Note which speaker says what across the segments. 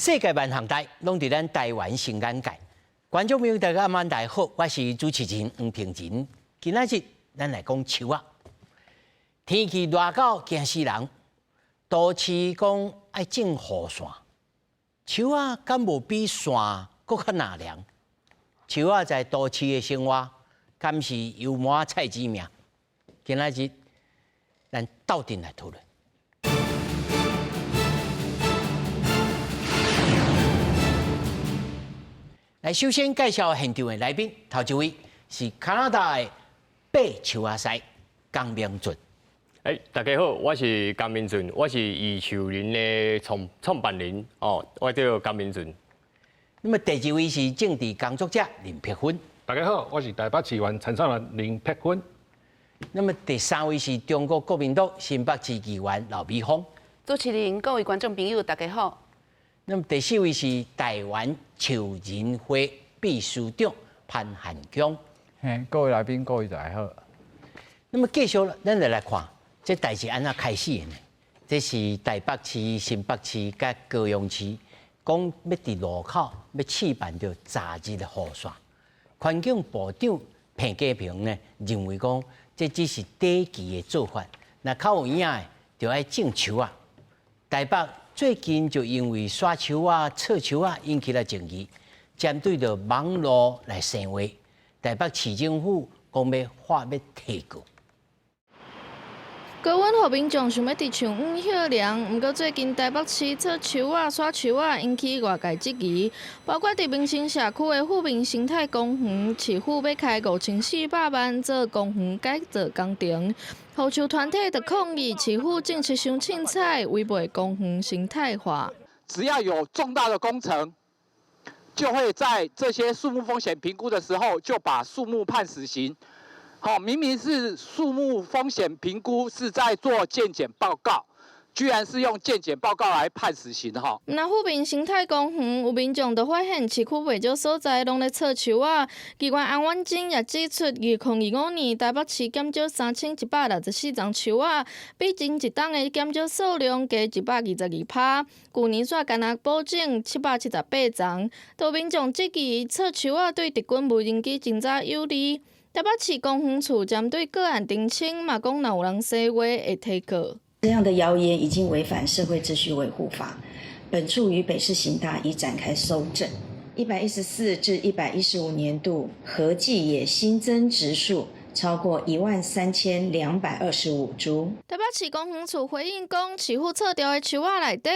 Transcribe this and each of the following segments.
Speaker 1: 世界萬項代攏佇咱台灣新眼界。觀眾朋友大家晚大好，我是主持人黃平仁。今仔日咱來講樹仔。天氣熱到驚死人，都市講愛種雨傘，樹仔敢無比傘閣較納涼？樹仔在都市的生活，敢是油糜菜雞命？今仔日咱鬥陣來討論。來，首先介紹現場的來賓，頭一位是加拿大的白樹仔師江明俊。
Speaker 2: 欸，大家好，我是江明俊，我是藝樹人的創辦人哦，我叫江明俊。
Speaker 1: 那麼第二位是政治工作者林碧芬。
Speaker 3: 大家好，我是台北市議員參選人林碧芬。
Speaker 1: 那麼第三位是中國國民黨新北市議員劉美芳。
Speaker 4: 主持人、各位觀眾朋友，大家好。
Speaker 1: 那麼第四位是台灣樹仁會秘書長潘漢強。
Speaker 5: 嘿，各位來賓，各位大家好。
Speaker 1: 那麼繼續，咱就來看這代誌按怎開始的呢？這是台北市、新北市佮高雄市講欲佇路口欲試辦著雜日的雨傘。環境部長彭家平呢認為講，這只是短期的做法，若較有影的，就愛種樹仔。台北最近就因為刷樹仔、錯樹仔引起了爭議，針對著網路來生話，台北市政府講欲發欲提告。
Speaker 6: 高溫予民眾想欲佇樹蔭歇涼，毋過最近台北市錯樹仔、刷樹仔，引起外界質疑。包括佇民生社區的富民生態公園，市府欲開5400萬做公園改造工程，護樹團體就抗議市府政策傷凊彩，違背公園生態化。
Speaker 7: 只要有重大的工程，就會在這些樹木風險評估的時候，就把樹木判死刑。好，明明是樹木風險評估是在做健檢報告，居然是用健檢報告來判死刑哈。
Speaker 6: 那富民生態公園有民眾就發現市區袂少所在攏咧錯樹仔，議員安婉貞也指出，2025年台北市減少3164叢樹仔，比前一冬的減少數量加122%。舊年煞干焦補種778叢，都民眾質疑錯樹仔對敵軍無人機偵察有利。台北市公園處針對個案澄清，嘛講若有人說話會提告。
Speaker 8: 這樣的謠言已經違反社會秩序維護法，本處與北市刑大已展開搜證。114至115年度合計也新增植樹超過13,225株。
Speaker 6: 台北市公園處回應講，市府錯掉的樹仔內底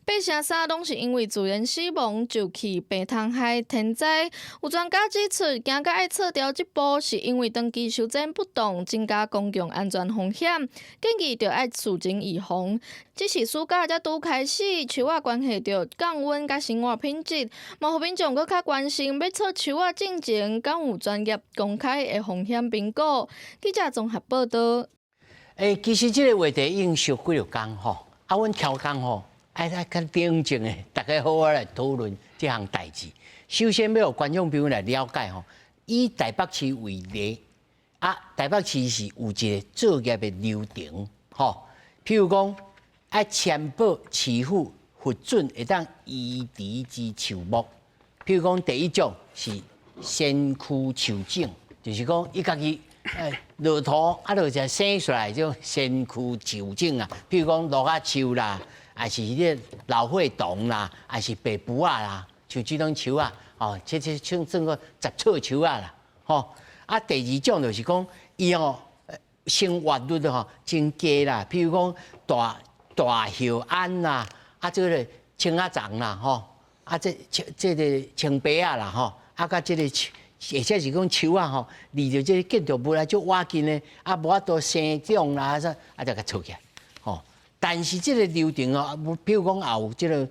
Speaker 6: ，83%攏是因為自然死亡、受氣、病蟲害、天災。有專家指出，行到愛錯掉這步，是因為長期修剪不當，增加公共安全風險，建議著愛事前預防。只是暑假才拄開始，樹仔關係著降溫佮生活品質，嘛予民眾閣較關心，欲錯樹仔進前，敢有專業公開的風險評估？記者綜合報道。
Speaker 1: 欸，其實這個話題已經燒幾若工吼，啊，阮超工吼，愛來較冷靜的，大家好好來討論這項代誌。首先欲予觀眾朋友來了解吼，以台北市為例，啊，台北市是有一個作業的流程，吼，譬如講，愛簽報市府核准會當移植之樹木，譬如講第一種是先驅樹種，就是講伊家己。欸，落土啊，就才生出來這種先驅樹種啊，譬如講蘆仔樹啦，還是彼个老歲桐啦，還是白櫥仔啦，像這種樹仔，哦，這像算個雜草樹仔啦，吼。啊，第二種就是講，伊吼生活率吼真低啦，譬如講大大葉桉啦，啊，這个青仔欉啦，吼，啊，這個青白仔啦，吼，啊，佮這個樹。或者是講樹仔吼，離著這個建築物來足倚近的，啊，無法度生長啦，啥啊，就共錯起來，吼。但是這個流程哦，譬如講也有這個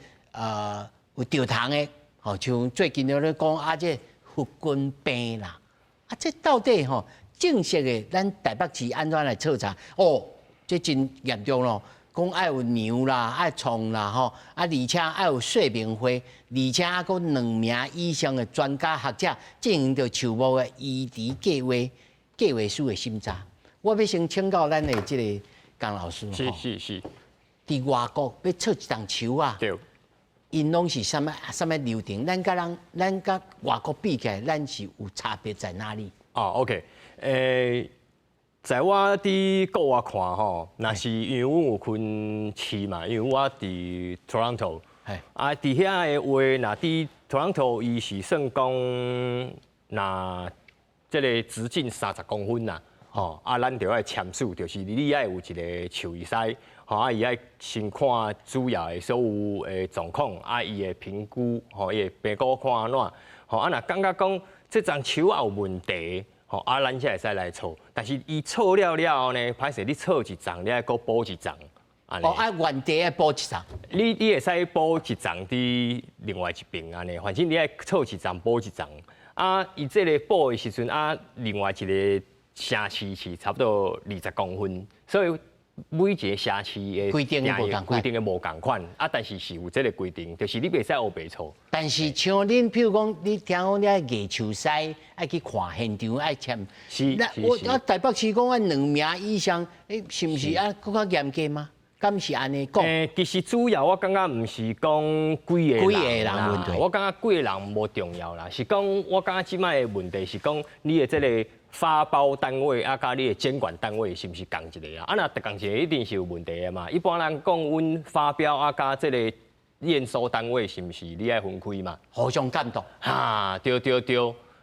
Speaker 1: 有著蟲的，吼，像最近咧講啊，這個昏根病啦，啊，這到底吼正式的咱台北市按怎來徹查？哦，這真嚴重咯。講愛有娘啦，愛創啦，吼啊，而且愛有說明會，而且還閣兩名以上的專家學者進行著樹木的移植計劃計劃書的審查。我欲先請教咱的這個江老師，佇外國欲錯一叢樹仔， 𪜶攏是啥物啥物流程？咱佮人咱佮外國比起來，咱是有差別在哪裡？
Speaker 2: 哦，OK，在我佇國外看吼，若是因為阮有分市嘛，因為我佇 Toronto，啊，佇遐的話，若佇 Toronto，伊是算講，若這個直徑30公分啦，吼，啊，咱就愛簽署，就是你愛有一個獸醫師，吼，啊，伊愛先看主要的所有的狀況，啊，伊會評估，吼，伊會評估看按怎，吼，啊，若感覺講這叢樹仔有問題，吼，啊，咱才會使來鑿。但是伊鑿了了後呢，歹勢你鑿一叢，你愛閣補一叢。
Speaker 1: 哦，啊，原地愛補一叢。
Speaker 2: 你會使補一叢佇另外一邊按呢，反正你愛鑿一叢補一叢。啊，伊這個補的時陣啊，另外一個城市是差不多20公分，所以每一個城市的
Speaker 1: 規定無仝
Speaker 2: 規定的無仝款，啊，但是是有這個規定，就是你袂使烏白鑿。
Speaker 1: 但是像恁，譬如講，你聽講你愛藝樹師愛去看現場愛簽，
Speaker 2: 是。
Speaker 1: 我啊台北市講愛兩名以上，是毋是啊？閣較嚴格嗎？敢是按呢講？
Speaker 2: 其實主要我感覺毋是講幾個
Speaker 1: 幾個人問題，
Speaker 2: 我感覺幾個人無重要啦，是講我感覺這擺的問題是講你的這個發包單位啊，佮你的監管單位是毋是仝一個啊？啊，若仝一個一定是有問題的嘛。一般人講，阮發標啊，佮這個驗收單位是毋是你愛分開嘛？
Speaker 1: 互相監督。
Speaker 2: 哈，對對對。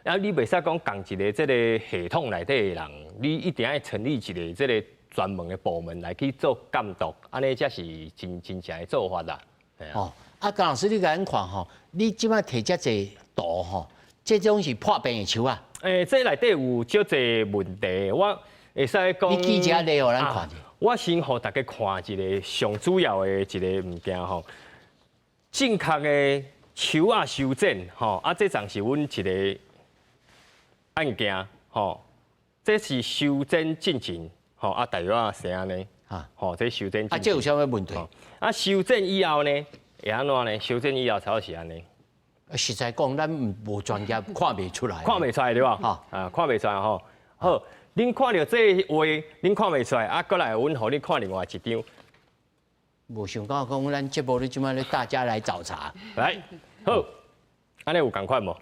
Speaker 2: 啊，你袂使講仝一個這個系統內底的人，你一定愛成立一個這個專門的部門來去做監督，按呢才是真真正的做法啦。
Speaker 1: 哦，啊，江老師，你共阮看吼，你這擺提遮濟圖吼，這種是破病的樹啊？
Speaker 2: 這內底有足濟問題，我會使講。
Speaker 1: 你舉一個例予咱看者。
Speaker 2: 我先予大家看一個上主要的一個物件吼，正確的樹仔修剪吼，啊，這欉是阮一個案件吼，這是修剪進前。吼啊，大約啊是按呢，吼，這修剪。
Speaker 1: 啊，這有啥物問題？
Speaker 2: 啊，修剪以後呢，會按怎呢？修剪以後才是按呢。
Speaker 1: 實在講，咱無專業，看袂出來。
Speaker 2: 看袂出來對吧？啊，看袂出來吼。好，恁看著這畫，恁看袂出來，啊，閣來，阮予恁看另外一張。
Speaker 1: 無想到講，咱節目咧這擺咧，大家來找茬。
Speaker 2: 來，好，按呢有仝款無？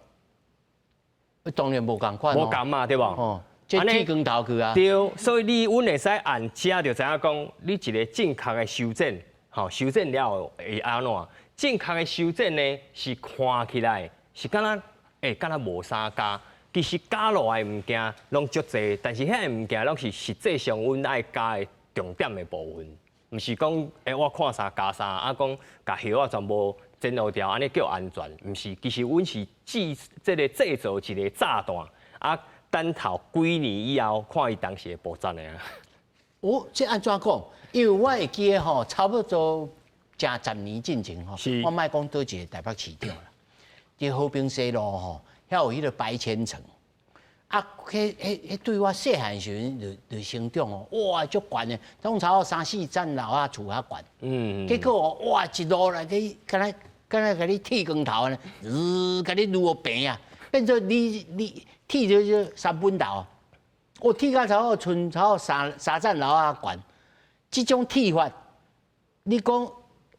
Speaker 1: 當然無仝款。
Speaker 2: 無仝嘛，對無？
Speaker 1: 哦。這剃光頭去啊！
Speaker 2: 對，所以你阮會使按這就知影講，你一個正確的修剪，吼，修剪了後會按怎？正確的修剪呢，是看起來是敢若，敢若無啥加，其實加落來的物件攏足濟，但是彼个物件攏是實際上阮愛加的重點的部分，毋是講，我看啥加啥，啊，講共葉仔全部剪落掉，按呢叫安全，毋是，其實阮是製這個製造一個炸彈，啊。等候幾年以後，看伊當時會爆炸的啊！
Speaker 1: 哦，這按怎講？因為我會記得吼，差不多成10年進前吼，我莫講佗一個台北市長啦，佇和平西路吼，遐有彼個白千層，啊，彼彼彼對我細漢時陣就成長哦，哇，足懸的，總差不多三四層樓仔厝較懸。結果哦，哇，一路來去，敢若敢若共你剃光頭按呢，共你擼予平啊，變做你剃就是三分頭，我剃到差不多賰差不多三層樓仔懸，這種剃法，你講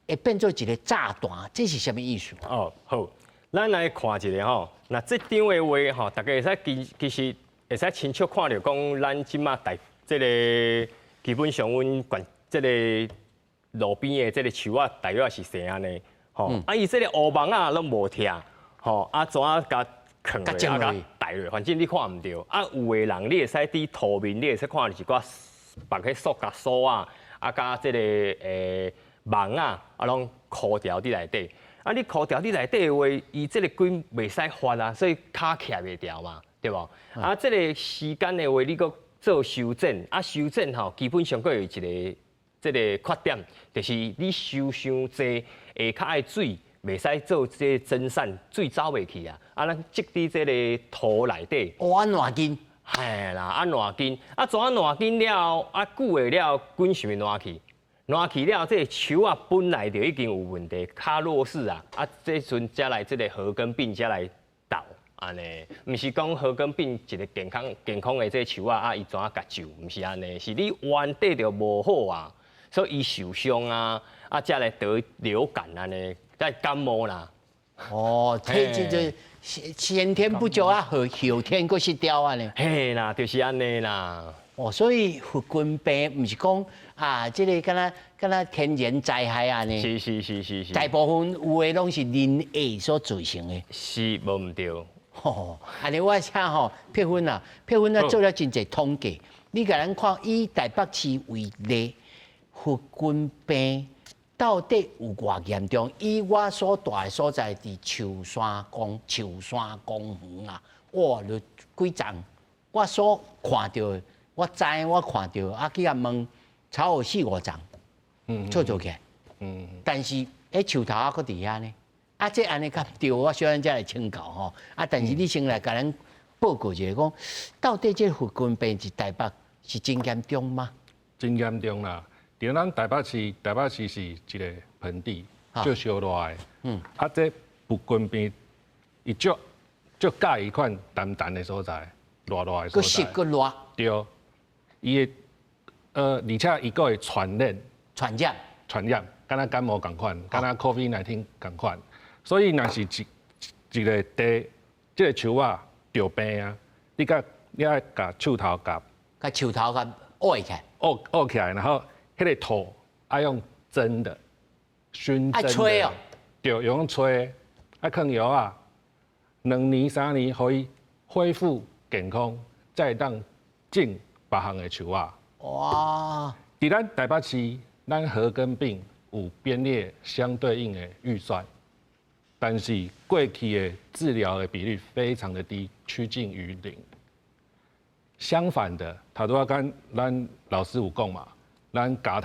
Speaker 1: 會變做一個炸彈，這是啥物意思？
Speaker 2: 哦，好，咱來看一下吼，那這張的畫吼，大家會使其實會使清楚看著講，咱這馬台這個基本上阮懸這個路邊的這個樹仔，大約是生按呢，吼，啊，伊這個烏網仔攏無拆，吼，啊，怎啊共囥落啊，共戴落，反正你看毋著。啊，有的人你會使佇圖面，你會使看著一寡縛彼塑膠索仔，啊，佮這個網仔，啊，攏箍牢佇內底。啊，你箍牢佇內底的話，伊這個菌袂使發啊，所以跤徛袂牢嘛，對無？啊，這個時間的話，你閣做修剪，啊，修剪吼，基本上閣有一個這個缺點，就是你修傷濟，下跤的水袂使做這個蒸散，水走袂去啊！啊，咱積佇這個土內底。
Speaker 1: 哦，啊，爛根。
Speaker 2: 嘿啦，啊爛根，啊怎啊爛根了後，啊久的了後，根是毋是爛去？爛去了後，這個樹仔本來就已經有問題，較弱勢啊！啊，這陣才來這個褐根病才來鬥，按呢，毋是講褐根病一個健康健康的這個樹仔啊，伊怎啊共救？毋是按呢，是你原底就無好啊，所以伊受傷啊，啊才來得流感按呢。在感冒啦。
Speaker 1: 哦，這先天不足啊，後天閣失調按呢。
Speaker 2: 嘿啦，就是按呢啦。
Speaker 1: 哦，所以佛筋病毋是講啊，這个敢若天然災害按呢。
Speaker 2: 是是是是是。
Speaker 1: 大部分有的攏是人為所造成的。
Speaker 2: 是，無毋對。
Speaker 1: 吼，按呢我請吼佩芬啊，佩芬啊做了真濟統計，你共咱看以台北市為例，佛筋病到底有偌嚴重？以我所蹛的所在，佇樹山公園啊，哇，就幾層，我所看著的，我知我看著，啊去共問，差有四五層，做做起來，但是彼樹頭猶閣佇遐呢。啊，這按呢敢對，我小等才來請教吼。啊，但是你先來共咱報告一下，講到底這佛筋病佇台北是真嚴重嗎？
Speaker 3: 真嚴重啦！佇咱台北市，台北市是一个盆地，足燒熱的。啊，這佛筋病伊足足佮意款澹澹的所在，熱熱的所在。
Speaker 1: 閣濕閣熱。
Speaker 3: 對，伊會而且伊閣會傳染。
Speaker 1: 傳染。
Speaker 3: 傳染，敢若感冒仝款，敢若 COVID-19 仝款。所以若是一一个地，這个樹仔著病啊，你愛共樹頭共，
Speaker 1: 共樹頭共挖起來，
Speaker 3: 挖挖起來，然後彼个土愛用蒸的，熏蒸的，
Speaker 1: 吹哦，
Speaker 3: 對，用吹，愛囥藥仔，2年3年，予伊恢復健康，才會當種別項的樹仔。
Speaker 1: 哇！
Speaker 3: 佇咱台北市，咱河根病有編列相對應的預算。但是過去的治療的比率非常的低，趨近於零。相反的，頭拄仔敢咱老師有講嘛，咱鉸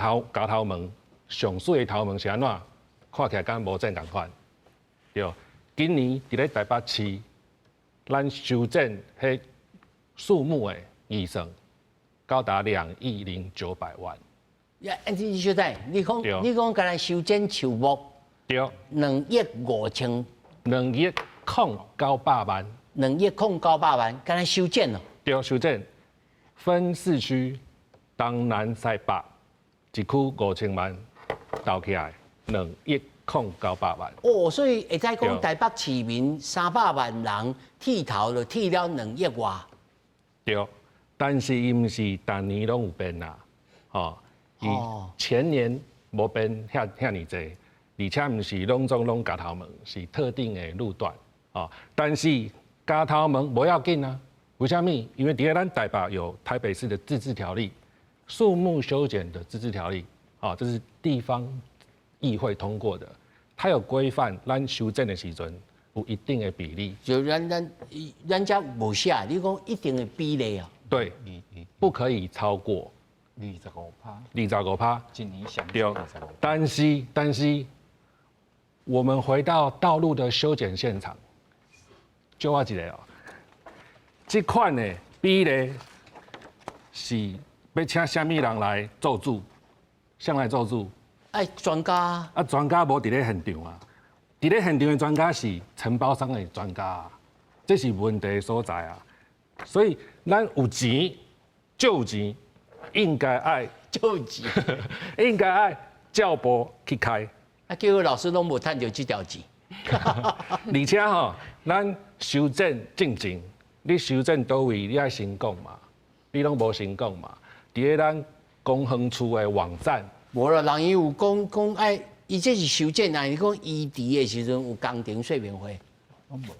Speaker 3: 頭毛上媠的頭毛是按怎？看起來敢無剪仝款，對。今年佇咧台北市，咱修剪彼樹木的預算高達2億零900萬。
Speaker 1: 呀，你小等，你講敢若修剪樹木？
Speaker 3: 對，2
Speaker 1: 億5千，2
Speaker 3: 億空900萬，2
Speaker 1: 億空900萬，敢若修剪哦。
Speaker 3: 對，修剪分四區，東南西北，一區5000萬，投起來2億空900萬。
Speaker 1: 哦，所以會使講台北市民300萬人剃頭就剃了2億外。
Speaker 3: 對，但是伊毋是逐年攏有變啦，吼，伊前年無變遐遐爾濟。而且毋是攏總攏鉸頭毛，是特定的路段，哦。但是鉸頭毛無要緊啊，為啥物？因為佇咧咱台北有台北市的自治條例，樹木修剪的自治條例，哦，這是地方議會通過的，它有規範咱修剪的時陣有一定的比例。
Speaker 1: 就咱遮無寫，你講一定的比例啊？
Speaker 3: 對，不可以超過
Speaker 5: 25趴，25
Speaker 3: 趴，
Speaker 5: 一年上
Speaker 3: 對，但是，我們回到道路的修剪現場，借我一下哦。這款的比例是欲請啥物人來做主？誰來做主？
Speaker 1: 哎，專家。
Speaker 3: 啊，專家無佇咧現場啊！佇咧現場的專家是承包商的專家啊，這是問題所在啊。所以咱有錢，就有錢，應該愛
Speaker 1: 就錢，
Speaker 3: 應該愛照步去開。
Speaker 1: 啊，結果老師攏無趁著這條錢。
Speaker 3: 而且吼，咱修剪進前，你修剪佗位，你愛先講嘛，你攏無先講嘛。佇咧咱公園處的網站，
Speaker 1: 無啦，人伊有講講愛，伊這是修剪啊，伊講移植的時陣有工程說明會，
Speaker 5: 攏無。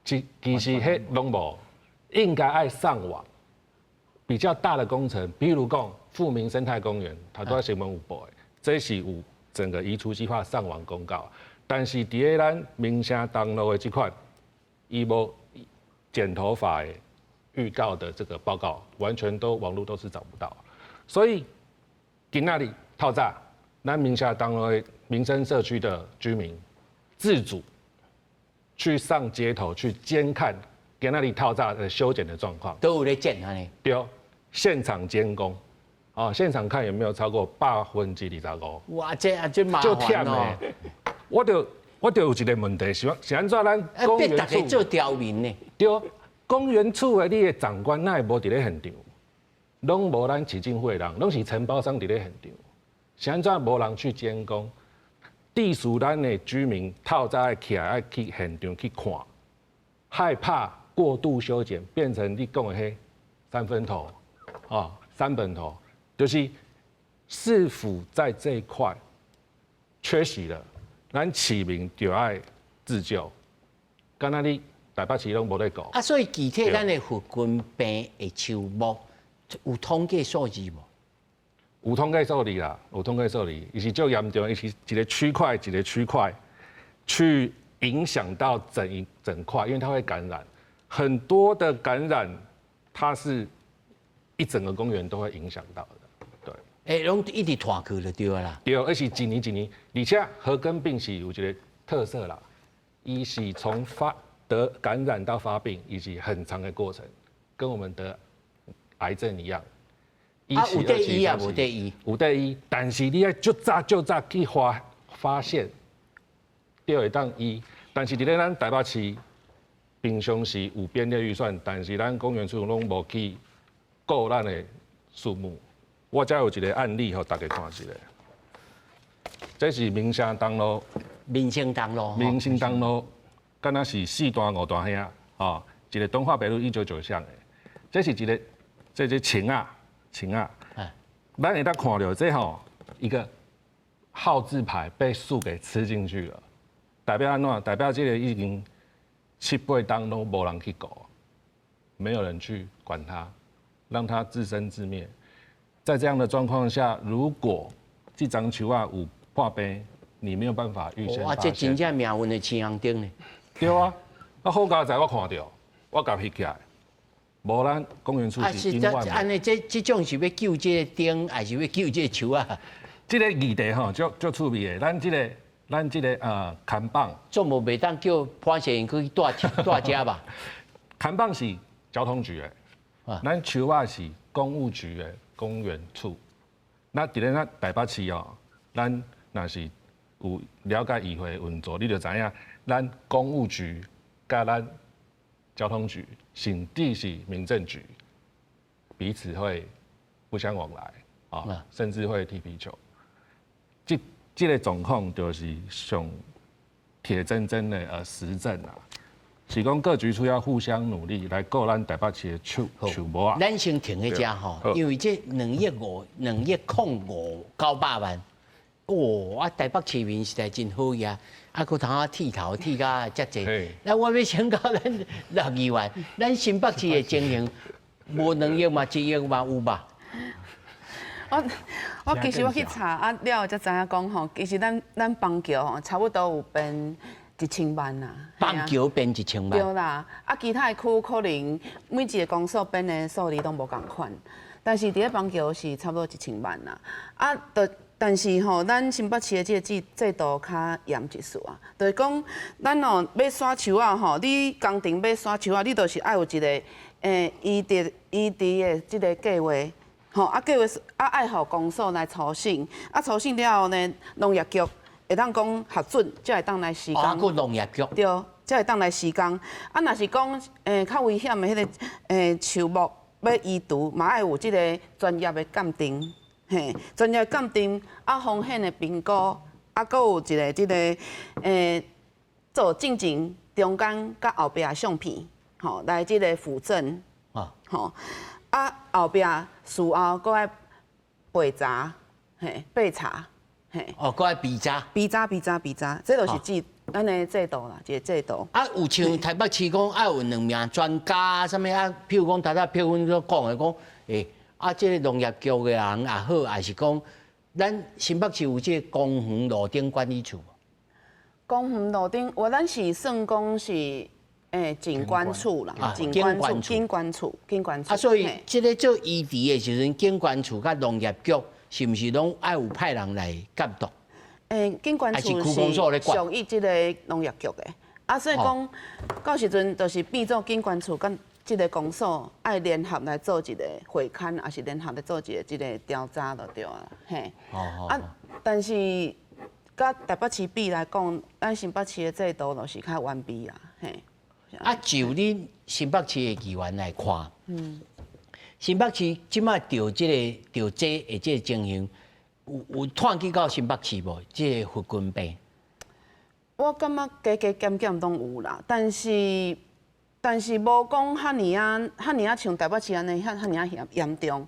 Speaker 3: 其實彼攏無，應該愛上網。比較大的工程，比如講富民生態公園，頭拄仔新聞有報的，這是有整個移除計劃上網公告，但是佇咧咱民生東路的這款，伊無剪頭髮的預告的這個報告，完全都網路都是找不到。所以今仔日透早，咱民生東路的民生社區的居民自主去上街頭去監看今仔日透早的修剪的狀況，
Speaker 1: 都有咧剪按呢？
Speaker 3: 對，現場監工。哦，現場看有沒有超過25%。
Speaker 1: 哇，這啊真麻煩哦。
Speaker 3: 我就有一個問題，是按怎咱公園處
Speaker 1: 做刁民呢？
Speaker 3: 對，公園處的你的長官哪會無佇咧現場？攏無咱市政府的人，攏是承包商佇咧現場。是按怎無人去監工？致使咱的居民透早愛起來愛去現場去看，害怕過度修剪變成你講的彼三分頭，啊，三本頭，就是市府在這一塊缺席了，咱市民就愛自救，敢若你台北市攏無咧顧。
Speaker 1: 啊，所以具體咱的佛筋病的樹木有統計數字無？
Speaker 3: 有統計數字啦，有統計數字，伊是足嚴重，伊是一個區塊一個區塊去影響到整一整塊，因為它會感染很多的感染，它是一整個公園都會影響到的，對。
Speaker 1: 欸，攏一直拖去就對啦。
Speaker 3: 對，而且一年一年，而且褐根病是有一個特色啦，伊是從發得感染到發病，以及很長的過程，跟我們得癌症一樣。
Speaker 1: 啊，有得醫啊，無得醫。
Speaker 3: 有得醫，但是你愛足早足早去發現，就會當醫。但是佇咧咱台北市，平常時有編列預算，但是咱公園處攏無去顧咱的樹木。我遮有一個案例，予大家看一下。這是民生東路。
Speaker 1: 民生東路。
Speaker 3: 民生東路，敢若是四大五大兄，吼，一個敦化北路199巷的。這是一個，這青仔。青仔，咱會當看著這吼一個號誌牌被樹給吃進去了，代表按怎？代表這個已經七八冬攏無人去顧，沒有人去管它，讓它自生自滅。在這樣的狀況下，如果這欉樹仔有破病，你沒有辦法預先發現。
Speaker 1: 哇，這真正命運的青紅燈呢？
Speaker 3: 對啊，啊好佳哉我看著，我共翕起來。無咱公園處是永遠。
Speaker 1: 按呢，這種是欲救這個燈，還是欲救這個樹仔？
Speaker 3: 這個議題吼，足足趣味的。咱這個看板，
Speaker 1: 總無袂當叫潘先生去蹛蹛遮吧？
Speaker 3: 看板是交通局的，咱樹仔是工務局的公園處。那佇咧咱台北市哦，咱若是有了解議會運作，你就知影，咱工務局佮咱交通局，甚至是民政局，彼此會不相往來啊，甚至會踢皮球。這個狀況就是上鐵錚錚的實證啊，是講各局處要互相努力來顧咱台北市的樹木啊。
Speaker 1: 咱先停佇遮吼，因為這2億5，2億零五九百萬，哇！啊，台北市民實在真好呀，啊，閣通啊剃頭剃甲遮濟。那我欲請教咱陸議員，咱新北市的情形，無2億嘛，1億嘛有吧？
Speaker 4: 我其實我去查啊了後才知影講吼，其實咱邦橋吼差不多有編1000萬啦。
Speaker 1: 邦橋編1000萬。
Speaker 4: 對啦，啊其他的區可能每一個公所編的數字攏無仝款，但是佇咧邦橋是差不多一千萬啦。啊，就但是吼，咱新北市的這個制度較嚴一絲啊，就是講咱哦欲徙樹仔吼，你工程欲徙樹仔，你就是愛有一個移植的這個計劃。吼啊，計劃啊愛予公所來初審，啊初審了後呢，農業局會當講核准，才會當來施工。
Speaker 1: 啊，閣農業局。
Speaker 4: 對，才會當來施工。啊，若是講較危險的彼個樹木欲移除，嘛愛有這個專業的鑑定，嘿，專業鑑定啊風險的評估，啊，閣有一個這個做進前、中間佮後壁的相片，吼來這個輔證，吼。啊，後壁事後閣愛備查，嘿，備查，嘿。
Speaker 1: 哦，閣愛備查。
Speaker 4: 備查、備查、備查，這就是咱的制度啦，一個制度。
Speaker 1: 啊，有像台北市講愛有兩名專家，啥物啊？譬如講，頭先佩芬所講的講，啊，這個農業局的人也好，還是講咱新北市有這個公園路燈管理處無？
Speaker 4: 公園路燈，我咱是算講是。景觀處啦，
Speaker 1: 景觀處，
Speaker 4: 景觀處，景觀處。
Speaker 1: 啊，所以這個做移植的時陣，景觀處佮農業局是毋是攏愛有派人來監督？
Speaker 4: 景觀處是屬於這個農業局的，啊，所以講到時陣就是變做景觀處佮這個公所愛聯合來做一個會勘，抑是聯合來做一個這個調查就對啊，嘿。啊，但是佮台北市比來講，咱新北市的制度就是較完備啦，嘿。
Speaker 1: 啊，就恁新北市的議員來看，新北市這擺著這個著這的這個情形，有傳去到新北市無？這個佛筋病。
Speaker 4: 我感覺加加減減攏有啦，但是無講遐爾仔遐爾仔像台北市按呢遐遐爾仔嚴嚴重。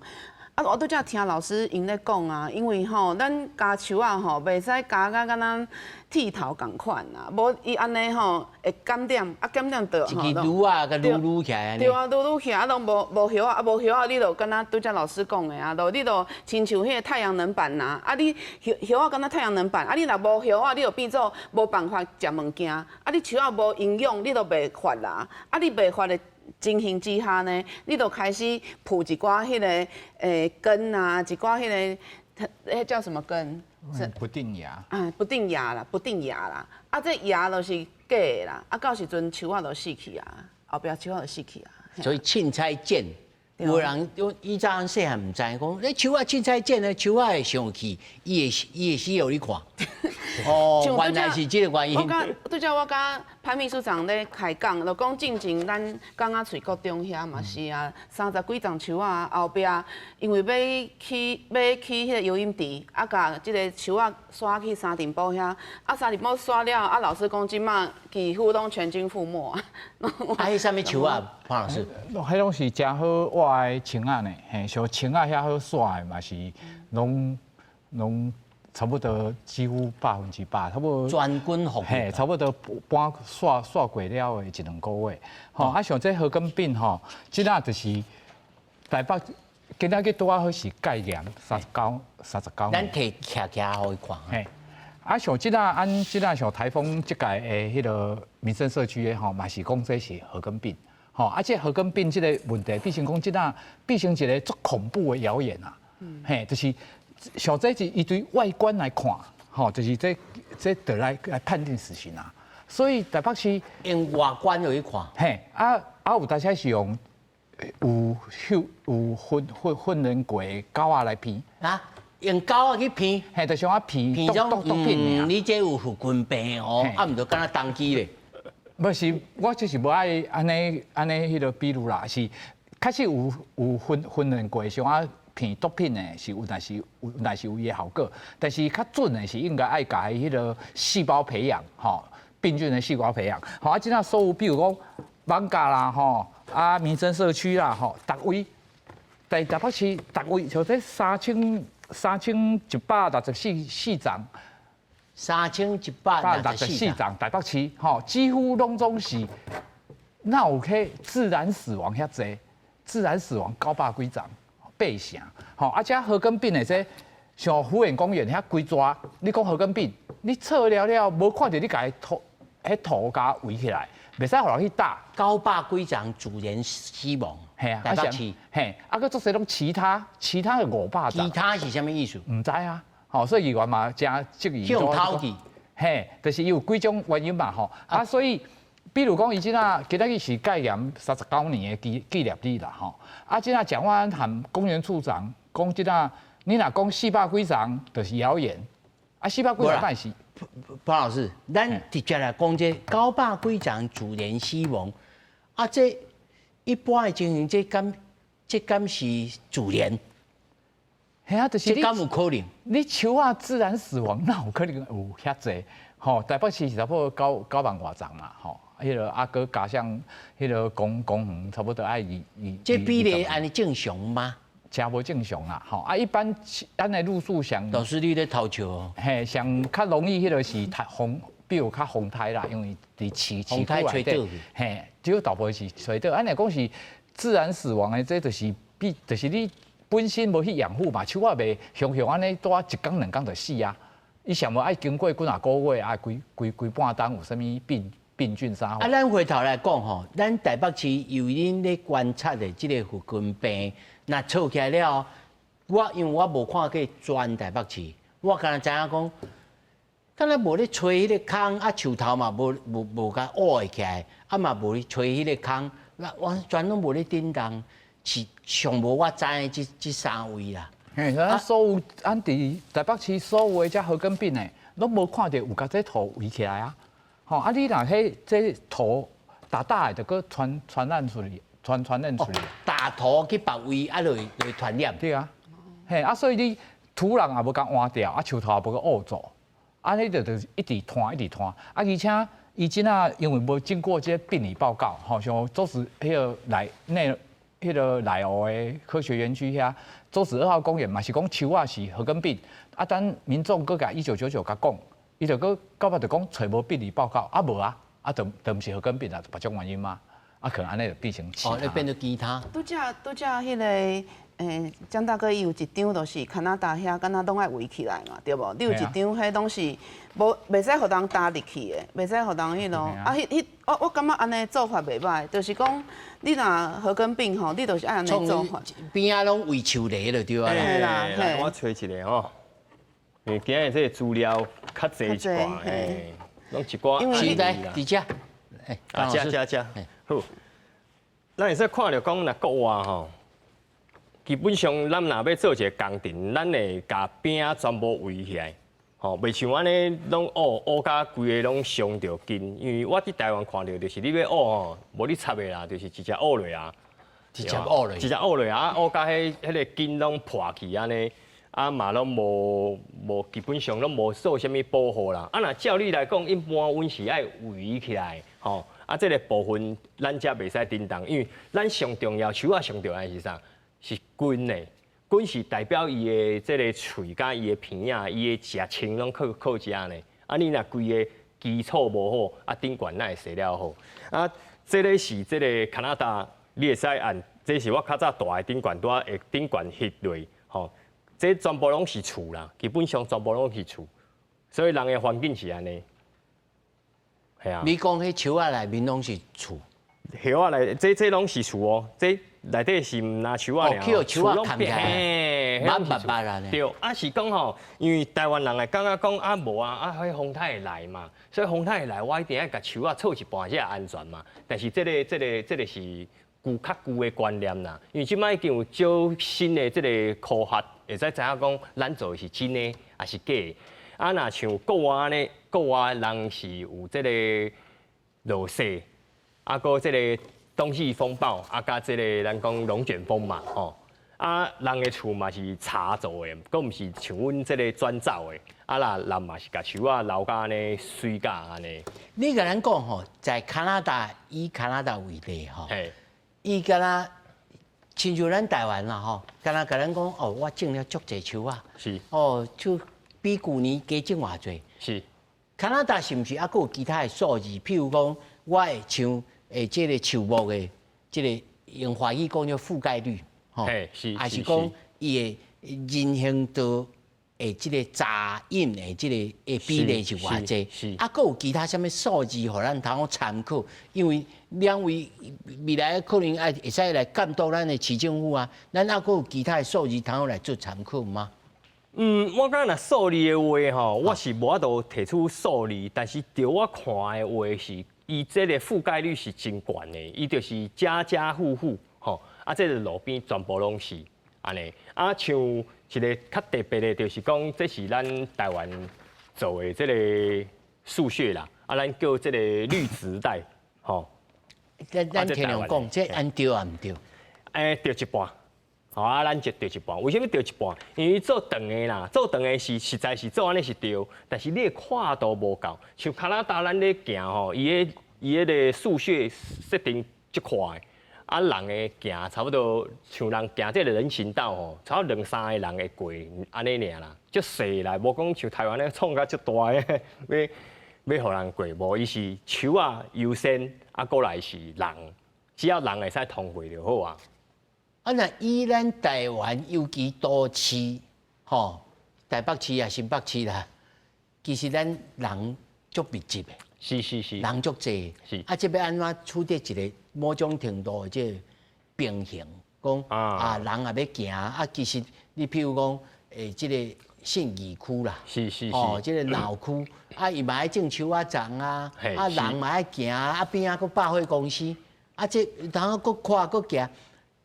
Speaker 4: 啊，我拄才聽老師𪜶咧講啊，因為吼，咱咬樹仔吼，袂使咬甲敢若剃頭仝款啦，無伊按呢吼會感染，啊感染著
Speaker 1: 一支櫓仔共擼擼起來。
Speaker 4: 對啊，擼擼起來啊，攏無無葉仔，啊無葉仔，你就敢若拄才老師講的啊，就你就親像彼個太陽能板呐，啊你葉葉仔敢若太陽能板，啊你若無葉仔，你就變做無辦法食物件，啊你樹仔無營養，你就袂發啦，啊你袂發的情形之下呢，你就開始曝一寡彼個根啊，一寡彼個，彼叫什麼根？
Speaker 5: 不定芽。
Speaker 4: 啊，不定芽啦，不定芽啦。啊，這芽就是假的啦。啊，到時陣樹仔就死去啊，後壁樹仔就死去啊。
Speaker 1: 所以凊彩剪，有人以前細漢毋知講，你樹仔凊彩剪咧，樹仔會生氣，伊會死予你看。哦，原來是這個原因。
Speaker 4: 我佮拄才我佮潘秘書長咧開講，就講進前咱港仔喙國中遐嘛是啊，三十幾叢樹仔後壁，因為欲起欲起彼個游泳池，啊，共這个樹仔徙去三重埔遐，啊三重埔徙了，啊老師講這馬幾乎攏全軍覆沒啊。
Speaker 1: 啊，彼啥物樹仔，潘老師？
Speaker 5: 彼攏是誠好活的青仔呢，嘿，像青仔遐好徙的嘛是攏攏差不多幾乎100%，差不多
Speaker 1: 全軍覆沒。
Speaker 5: 嘿，差不多半徙徙過了的一兩個月。吼，啊，像這褐根病吼，這仔就是台北今仔日拄仔好是戒嚴三十九三十九。
Speaker 1: 咱提徛徛予伊看。
Speaker 5: 嘿，啊，像這仔按這仔像颱風這屆的彼个民生社區的吼，嘛是講這是褐根病。吼，啊，這褐根病這个問題，變成講這仔變成一个足恐怖的謠言啊。嘿，就是像這是伊對外觀來看，吼，就是這這得來來判定死刑啊。所以台北市
Speaker 1: 用外觀去看，
Speaker 5: 嘿，啊啊有當時是用有有有訓訓訓練過的狗仔來聞
Speaker 1: 啊，用狗仔去聞，
Speaker 5: 嘿，就像啊聞毒毒毒品。
Speaker 1: 你這有褐根病哦，啊毋著敢若當機咧。
Speaker 5: 無是，我就是無愛按呢按呢彼个比喻啦，是確實有有訓訓練過，像啊聞毒品的，是有，但是有，但是有伊的效果，但是較準的是應該愛共彼个細胞培養，吼，病菌的細胞培養，吼啊，這仔所有比如講艋舺啦，吼啊民生社區啦，吼，逐位在台北市逐位，像這3164四叢。
Speaker 1: 3164
Speaker 5: 四叢台北市，吼，幾乎攏總是，哪有去自然死亡遐濟？自然死亡九百幾叢，八成，吼，啊，這褐根病的這，像福園公園遐規逝，你講褐根病，你測了了，無看著你共伊土，彼土共圍起來，袂使予人去打。
Speaker 1: 九百幾叢自然死亡，
Speaker 5: 嘿啊，
Speaker 1: 台北市，
Speaker 5: 嘿，啊，閣足濟攏其他，其他的500叢。
Speaker 1: 其他是啥物意思？
Speaker 5: 毋知啊。吼，所以議員嘛誠質疑。
Speaker 1: 用偷去，
Speaker 5: 嘿，就是伊有幾種原因嘛，吼。啊，所以，比如講，伊這仔今仔日是戒嚴三十九年的紀紀念日啦，吼。啊，這仔蔣萬安和公園處長講，這仔你若講四百幾叢，就是謠言。啊，四百幾叢敢是？
Speaker 1: 潘老師，咱直接來講這九百幾叢自然死亡，啊，這一般的情形，這敢這敢是自然？
Speaker 5: 嘿啊，就是
Speaker 1: 這敢有可能？
Speaker 5: 你樹仔自然死亡，哪有可能有遐濟？吼，台北市是差不多九九萬外叢嘛，吼，彼个啊，閣加上彼个公公園，差不多愛二二。
Speaker 1: 這比例按呢正常嗎？
Speaker 5: 誠無正常啦，吼啊！一般咱的路數上，
Speaker 1: 老師你咧偷笑哦？
Speaker 5: 嘿，上較容易彼个是颱風，比如較風颱啦，因為佇市市區內底，嘿，只有大部分是吹倒。按呢講是自然死亡的，這就是比，就是你。本身無去養護嘛，樹仔袂雄雄按呢，拄仔一工兩工就死啊！伊上無愛經過幾若個月啊，規規規半冬有啥物病病菌啥？
Speaker 1: 啊，咱回頭來講吼，咱台北市由恁咧觀察的這个褐根病，若吵起來了，我因為我無看過全台北市，我敢若知影講，敢若無咧吹彼个空，啊樹頭嘛無無無共烏起來，啊嘛無咧吹彼个空，那我全攏無咧振動。是上無我知的這這三位啦。
Speaker 5: 嘿，咱所有咱佇台北市所有的這褐根病的，攏無看著有共這土圍起來啊！吼，啊你若彼這土打打的，就閣傳傳染出去，傳傳染出去。
Speaker 1: 打土去別位，啊，就會傳染。
Speaker 5: 對啊，嘿，啊，所以你土壤也無共換掉，啊，樹頭也無閣挖做，啊，啊，彼就一直拖，一直拖，啊，而且伊這仔因為無經過這個病理報告，吼，像洲子彼個內內彼個內湖的科學園區遐，洲子二號公園嘛是講樹仔是褐根病，啊，等民眾閣共1999共講，伊就閣到尾就講揣無病理報告，啊無啊，啊就毋是褐根病啊，別種原因嘛，啊可能按呢就變成其他。
Speaker 1: 哦，你變做其他。
Speaker 4: 拄才拄才彼個。江大哥伊有一張，就是加拿大遐，敢若攏愛圍起來嘛，對無？你有一張，彼攏是無袂使予人踏入去的，袂使予人彼囉。啊，彼彼我我感覺按呢做法袂䆀，就是講你若褐根病吼，你就是愛按呢做法。
Speaker 1: 邊仔攏圍樹籬就對啊。
Speaker 2: 嘿啦，來我揣一个吼，因為今日這個資料較濟一寡，嘿，攏一寡。
Speaker 1: 是來，佇遮。
Speaker 2: 啊，遮遮遮，好。咱會使看著講，若國外吼。基本上，咱若欲做一个工程，咱會共邊仔全部圍起來，吼，袂像按呢攏挖挖甲規个攏傷著根。因為我佇台灣看著，就是你欲挖吼，無你插的啦，就是直接挖落啊，
Speaker 1: 直接挖落，
Speaker 2: 直接挖落啊，挖甲彼彼个根攏破去按呢，啊嘛攏無無，基本上攏無做啥物保護啦。啊，若照理來講，一般阮是愛圍起來，吼，啊，這个部分咱才袂使振動，因為咱上重要，樹仔上重要的是啥？是根的，根是代表伊的這个喙佮伊的鼻仔，伊的食穿攏靠靠遮呢。啊，你若規个基礎無好，啊頂懸哪會生了好？啊，這个是這个加拿大，你會使按，這是我較早蹛的頂懸，拄仔會頂懸翕落，吼，這全部攏是厝啦，基本上全部攏是厝，所以人的環境是按呢。係啊。
Speaker 1: 你講彼樹仔內面攏是厝？
Speaker 2: 葉仔內，這這攏是厝哦，這。內底是毋若樹仔爾，
Speaker 1: 樹攏變嘿，密密麻麻
Speaker 2: 對，啊是講吼，因為台灣人會感覺講啊無啊，啊彼風颱會來嘛，所以風颱會來，我一定愛共樹仔錯一半才會安全嘛。但是這个、這个、這个是舊較舊的觀念啦，因為這擺已經有少新的這个科學，會使知影講咱做的是真的抑是假的。啊，若像國外呢，國外人是有這个落雪，啊，閣這个。冬季風暴啊，佮這个咱講龍捲風嘛，吼啊，人的厝嘛是柴做的，閣毋是像阮這个磚造的。啊，啦，人嘛是共樹仔留甲按呢媠甲按呢。
Speaker 1: 你共咱講吼，在加拿大以加拿大為例吼，伊敢若親像咱台灣啦吼，敢若共咱講哦，我種了足濟樹仔，哦，就比舊年加種偌濟。加拿大是毋是猶閣有其他的數字？譬如講，我會像。誒，這个樹木的這个用華語講叫覆蓋率，吼，抑是講伊的人行道的這个雜音的這个的比例是偌濟？啊，閣有其他啥物數字予咱通好參考？因為兩位未來可能愛會使來監督咱的市政府啊，咱猶閣有其他的數字通好來做參考嗎？
Speaker 2: 嗯，我感覺若數字的話吼，我是無法度提出數字，但是著我看的話是。伊這个覆蓋率是真懸的，伊就是家家戶戶吼，啊，這个路邊全部攏是按呢。啊，像一个較特別的，就是講這是咱台灣做的這个樹穴啦，啊，咱叫這个綠植帶，吼。
Speaker 1: 咱咱聽人講，這按對抑毋對？
Speaker 2: 欸，對一半。吼啊，咱就對一半。為啥物對一半？因為做長的啦，做長的是實在是做按呢是對，但是你的闊度無夠。像加拿大咱咧行吼，伊的伊彼个樹穴設定足闊的，啊，人會行差不多像人行這个人行道吼，差不多兩三个人會過按呢爾啦，足細啦，無講像台灣咧創甲足大个，欲欲予人過，無，伊是樹仔優先，啊，過來是人，只要人會使通過就好啊。
Speaker 1: 啊，若以咱台灣尤其都市，吼，台北市啊、新北市啦，其實咱人足密集的，人足濟，啊，這欲按怎取得一個某種程度的這個平衡？講啊，人也欲行啊，其實你譬如講，欸，這個信義區啦，哦，這個鬧區，啊，伊嘛愛種樹仔叢啊，啊，人嘛愛行啊，邊仔閣百貨公司，啊，這通閣闊閣行。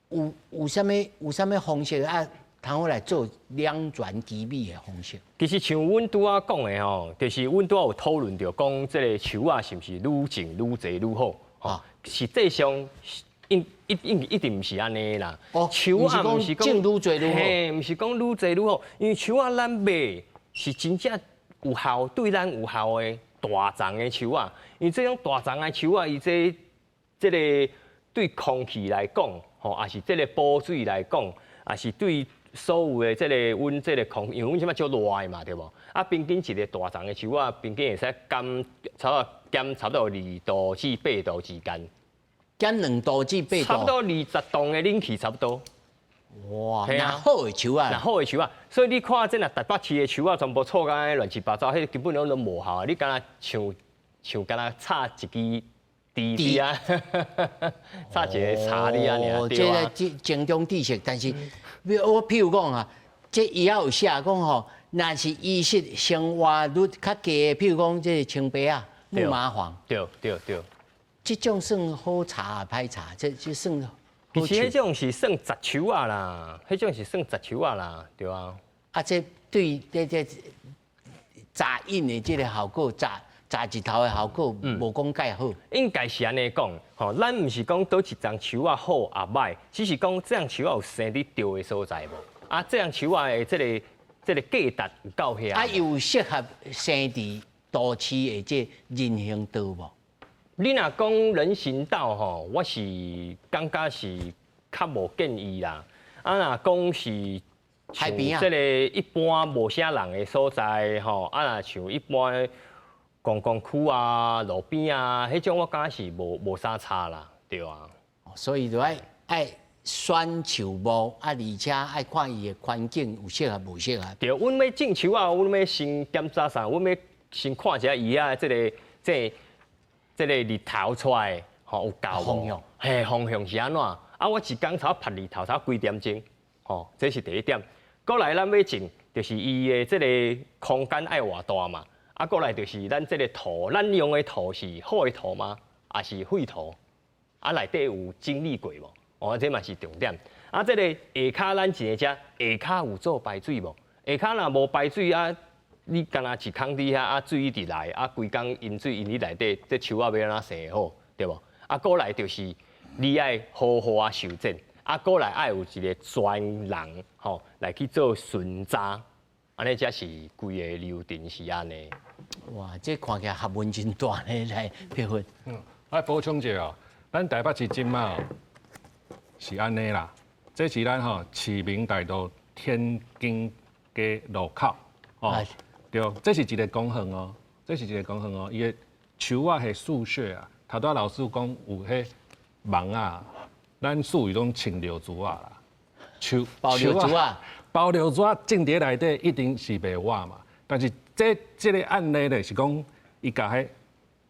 Speaker 1: 有有啥物有啥物方式啊？通好來做兩全其美的方式？
Speaker 2: 其實像阮拄仔講的吼，就是阮拄仔有討論著講，這个樹仔是毋是愈種愈濟愈好？吼，實際上一一一一定毋是按呢啦。
Speaker 1: 哦，
Speaker 2: 樹仔毋是
Speaker 1: 講種愈濟愈好，
Speaker 2: 嘿，毋是講愈濟愈好，因為樹仔咱買是真正有效對咱有效的大叢的樹仔，因為這種大叢的樹仔，伊這個對空氣來講，吼，也是這個補水來講，也是對所有的這個阮這個空，因為阮這擺足熱的嘛，對無？啊，平均一個大叢的樹仔，平均會使減差不多減差不多2度至8度之間。
Speaker 1: 減2度至8度。
Speaker 2: 差不多20度的冷氣差不多。
Speaker 1: 哇，若好的樹仔，
Speaker 2: 若好的樹仔，所以你看這若台北市的樹仔全部錯甲亂七八糟，彼根本攏攏無效啊！你敢若像敢若插一支枝佇啊，插一个柴佇啊，爾
Speaker 1: 這個這增長知識，但是我譬如講啊，這伊也有寫講吼，若是伊是生活率較低的，譬如講這個青白仔、木麻黃，
Speaker 2: 對對對，
Speaker 1: 這種算好茶歹茶？這算。
Speaker 2: 其實彼種是算雜樹仔啦，彼種是算雜樹仔啦，對啊。
Speaker 1: 啊，這對這雜音的這個效果，雜雜日頭的效果，無講蓋好。
Speaker 2: 應該是按呢講，吼，咱毋是講佗一叢樹仔好抑歹，只是講這叢樹仔有生佇對的所在無？啊，這叢樹仔的這個價值有夠遐。
Speaker 1: 啊，有適合生佇都市的這人行道無？
Speaker 2: 你若講人行道吼，我是感覺是較無建議啦。啊，若講是
Speaker 1: 海邊啊，
Speaker 2: 這個一般無啥人的所在吼，啊，若像一般觀光區啊、路邊啊，彼種我感覺是無啥差啦，對啊。
Speaker 1: 所以就愛選樹木啊，而且愛看伊的環境有適合無適合。
Speaker 2: 對，阮欲種樹仔，阮欲先檢查啥？阮欲先看一下伊仔這個日頭出來，吼有夠無？
Speaker 1: 方向，
Speaker 2: 嘿，方向是按怎？啊，我一工差不多曝日頭差不多幾點鐘？吼，這是第一點。過來咱欲種，就是伊的這個空間愛偌大嘛。啊，過來就是咱這個土，咱用的土是好的土嗎？抑是廢土？啊，內底有整理過無？哦，這嘛是重點。啊，這個下跤咱一個遮下跤有做排水無？下跤若無排水啊，你干焦一空佇遐啊，水一直來啊，規工淹水淹佇內底，這樹仔欲按怎生會好，對無？啊，過來就是你愛好好啊修剪，啊，過來愛有一個專人吼來去做巡查，按呢才是規个流程是按呢。
Speaker 1: 哇，這看起來學問真大呢，來佩芬。
Speaker 3: 嗯，我補充一下哦，咱台北市這擺哦是按呢啦，這是咱吼市民大道天津街路口哦。對，這是一个公園哦，這是一个公園哦，伊的樹仔的樹穴啊，頭拄仔老師講有彼網仔，咱術語攏穿尿珠仔啦，樹
Speaker 1: 包尿珠仔，
Speaker 3: 包尿珠仔種佇內底一定是袂活嘛，但是這個案例咧是講，伊共彼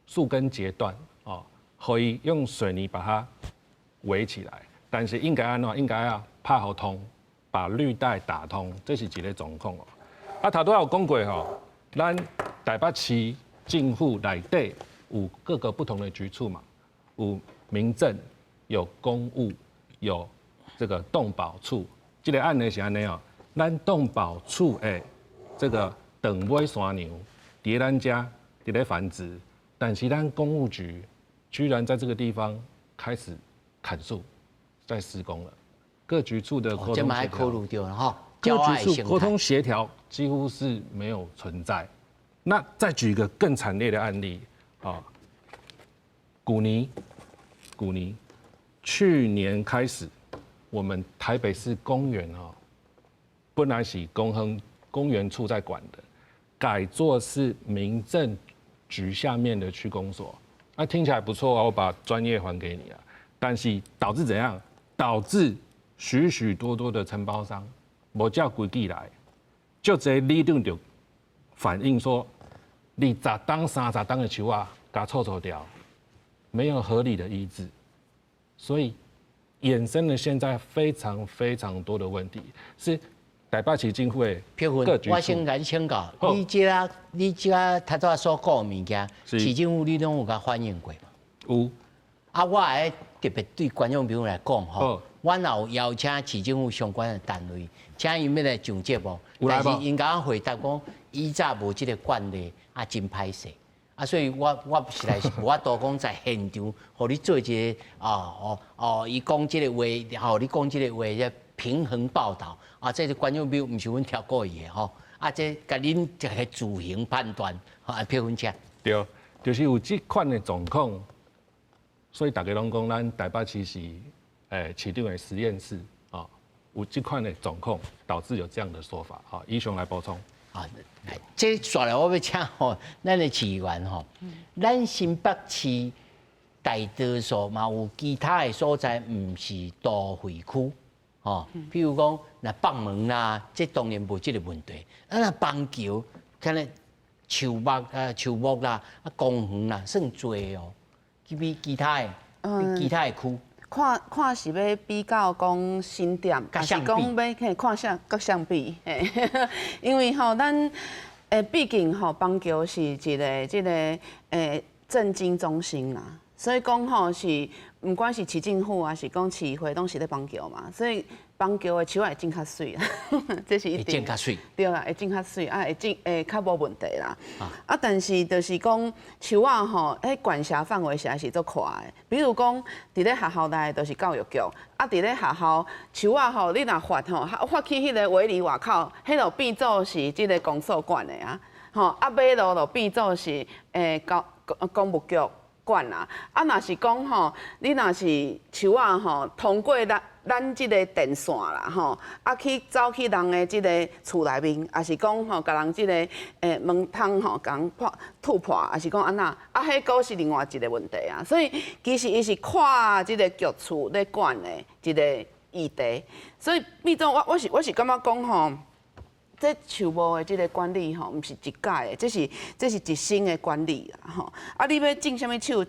Speaker 3: 樹根截斷哦，予伊用水泥把它圍起來，但是應該按怎？應該要拍予通，把綠帶打通，這是一个狀況哦。啊，頭拄仔有講過吼，咱台北市政府內底有各個不同的局處嘛，有民政、有公務、有這個動保處。這個案例是按呢哦，咱動保處的這個長尾山羊佇咱遮佇咧繁殖，但是咱工務局居然在這個地方開始砍樹，在施工了。各局處的溝通協調，各局處溝通協調幾乎是沒有存在。那再舉一個更慘烈的案例啊，古尼，古尼，去年開始，我們台北市公園哦，本來是公園處在管的，改做是民政局下面的區公所。那聽起來不錯啊，我把專業還給你啊。但是導致怎樣？導致許許多多的承包商無照規矩來，就這里長就反映說，20冬、30冬的樹仔，共銼銼掉，沒有合理的依據，所以衍生了現在非常非常多的問題，是台北市政府的各局處。
Speaker 1: 我先共你請教，你這頭拄仔所講的物件，市政府你攏有共反映過嗎？
Speaker 3: 有。
Speaker 1: 啊，我會特別對觀眾朋友來講吼，阮也有邀請市政府相關的單位，請𪜶欲來上節目，但是𪜶共阮回答講，以早無這個慣例，啊，真歹勢。啊，所以我實在是無法度講在現場，予你做一个哦哦哦，伊講這个話，予你講這个話，這平衡報導啊，這個觀眾朋友毋是阮挑故意的吼。啊，這共恁一个自行判斷，啊，評分者。
Speaker 3: 對，就是有這款的狀況，所以大家攏講咱台北市是市長的實驗室啊，有這款的狀況導致有這樣的說法。好，以上來補充。
Speaker 1: 啊，這煞來我欲請吼，咱的市議員吼，咱新北市大多數嘛有其他的所在，毋是都會區，吼，比如講若北門啦，這當然無這个問題。啊，若板橋，可能樹木啊、樹木啦、啊公園啦，算濟哦，比其他的，比其他的區。
Speaker 4: 看看是欲比較講新店，抑是講欲去看啥閣相比？因為吼，咱畢竟吼板橋是一个這个政經中心啦，所以講吼是毋管是市政府抑是講市議會，攏是咧板橋嘛，所以板橋的樹仔會種較媠啦，這是一定。
Speaker 1: 會種較媠。
Speaker 4: 對啦，會種較媠，啊會種會較無問題啦。啊，但是就是講樹仔吼，彼管轄範圍實在是足闊的。比如講，佇咧學校內就是教育局，啊，佇咧學校樹仔吼，你若伐吼，伐去彼个圍籬外口，彼就變做是這个公所管的啊。吼，啊馬路就變做是交工務局管啊。啊，若是講吼，你若是樹仔吼，通過咱這个電線啦，吼，啊去走去人的這个厝內面，抑是講吼，共人這个門窗吼，共人破突破，抑是講按怎，啊，彼閣是另外一个問題啊。所以其實伊是跨這个局處咧管的一個議題，所以變做我是感覺講吼，這樹木的這个管理吼，毋是一屆的，這是一生的管理啦，吼。啊，你欲種啥物樹？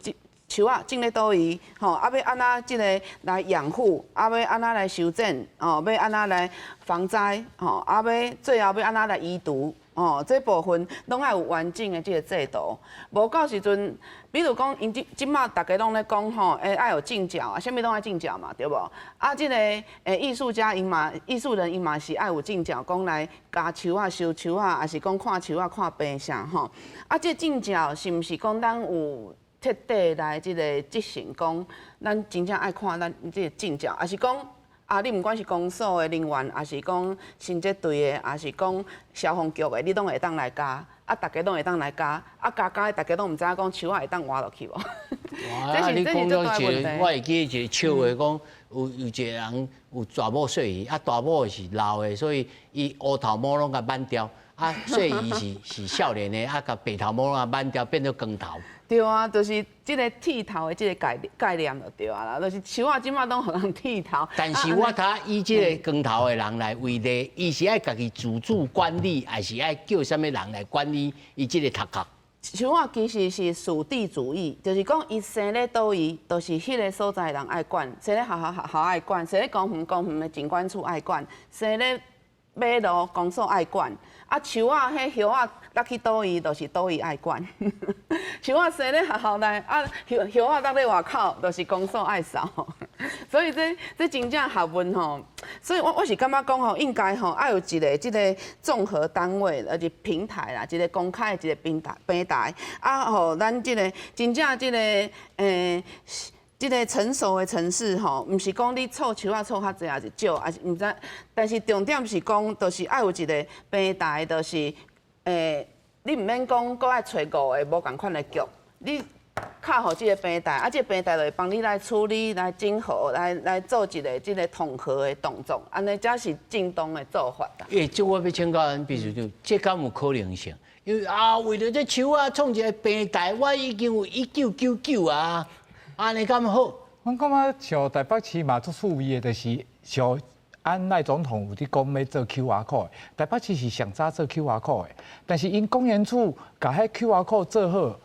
Speaker 4: 樹仔種咧佗位，吼，啊，欲按怎這个來養護，啊，欲按怎來修剪，吼，欲按怎來防災，吼，啊，欲最後欲按怎來移除，吼，這部分攏愛有完整的這个制度。無到時陣，比如講，𪜶這這馬逐家攏咧講吼，愛有證照啊，啥物攏愛證照嘛，對無？啊，這个藝術家𪜶嘛，藝術人𪜶嘛是愛有證照，講來加樹仔、修樹仔，抑是講看樹仔、看病啥吼。啊，這證照是毋是講咱有徹底來這个執行？講咱真正愛看咱這个證照，抑是講啊，你毋管是公所的人員，抑是講清潔隊的，抑是講消防局的，你攏會當來加，啊，逐家攏會當來加，啊，加加的逐家攏毋知影講樹仔會當活落去無？
Speaker 1: 哇！你講到一个，我會記得一個笑話，講有一個人有大某細姨，啊大某是老的，所以伊烏頭毛攏共挽掉，啊細姨是少年的，啊共白頭毛攏共挽掉，變做光頭。
Speaker 4: 對啊，就是這个剃頭的這个概念就對啊啦，就是樹仔這馬攏予人剃頭。
Speaker 1: 但是我睇以這个光頭的人來為例，伊是愛家己自主管理，還是愛叫啥物人來管理伊這个頭殼？
Speaker 4: 樹仔其實是屬地主義，就是講伊生咧佗位，就是彼个所在人愛管；生咧學校學校愛管；生咧公園公園的景觀處愛管；生咧馬路公所愛管。啊，樹仔彼葉仔落去佗位，就是佗位愛管。樹仔生咧學校內，啊葉葉仔落咧外口，就是公所愛掃。所以這真正學問吼，所以我是感覺講吼，應該吼愛有一个這个綜合單位，而且平台啦，一个公開的一个平台，啊，予咱這个真正這个這个成熟的城市吼，毋是講你厝樹仔厝較濟抑是少，抑是毋知，但是重點是講，就是愛有一个平台，就是你毋免講閣愛揣五个無仝款的局，你敲予這个平台，啊，這个平台就會幫你來處理、來整合、來做一个這个統合的動作，按呢才是正當的做法啦。
Speaker 1: 欸，這我欲請教咱秘書長，這敢有可能性？因為啊，為著這樹仔創一个平台，我已經有1999啊，按呢敢好？
Speaker 5: 我感覺像台北市嘛足趣味的，就是像按賴總統有佇講欲做 QR code，台北市是上早做 QR code 的，但是𪜶公園處共彼 QR code 做好，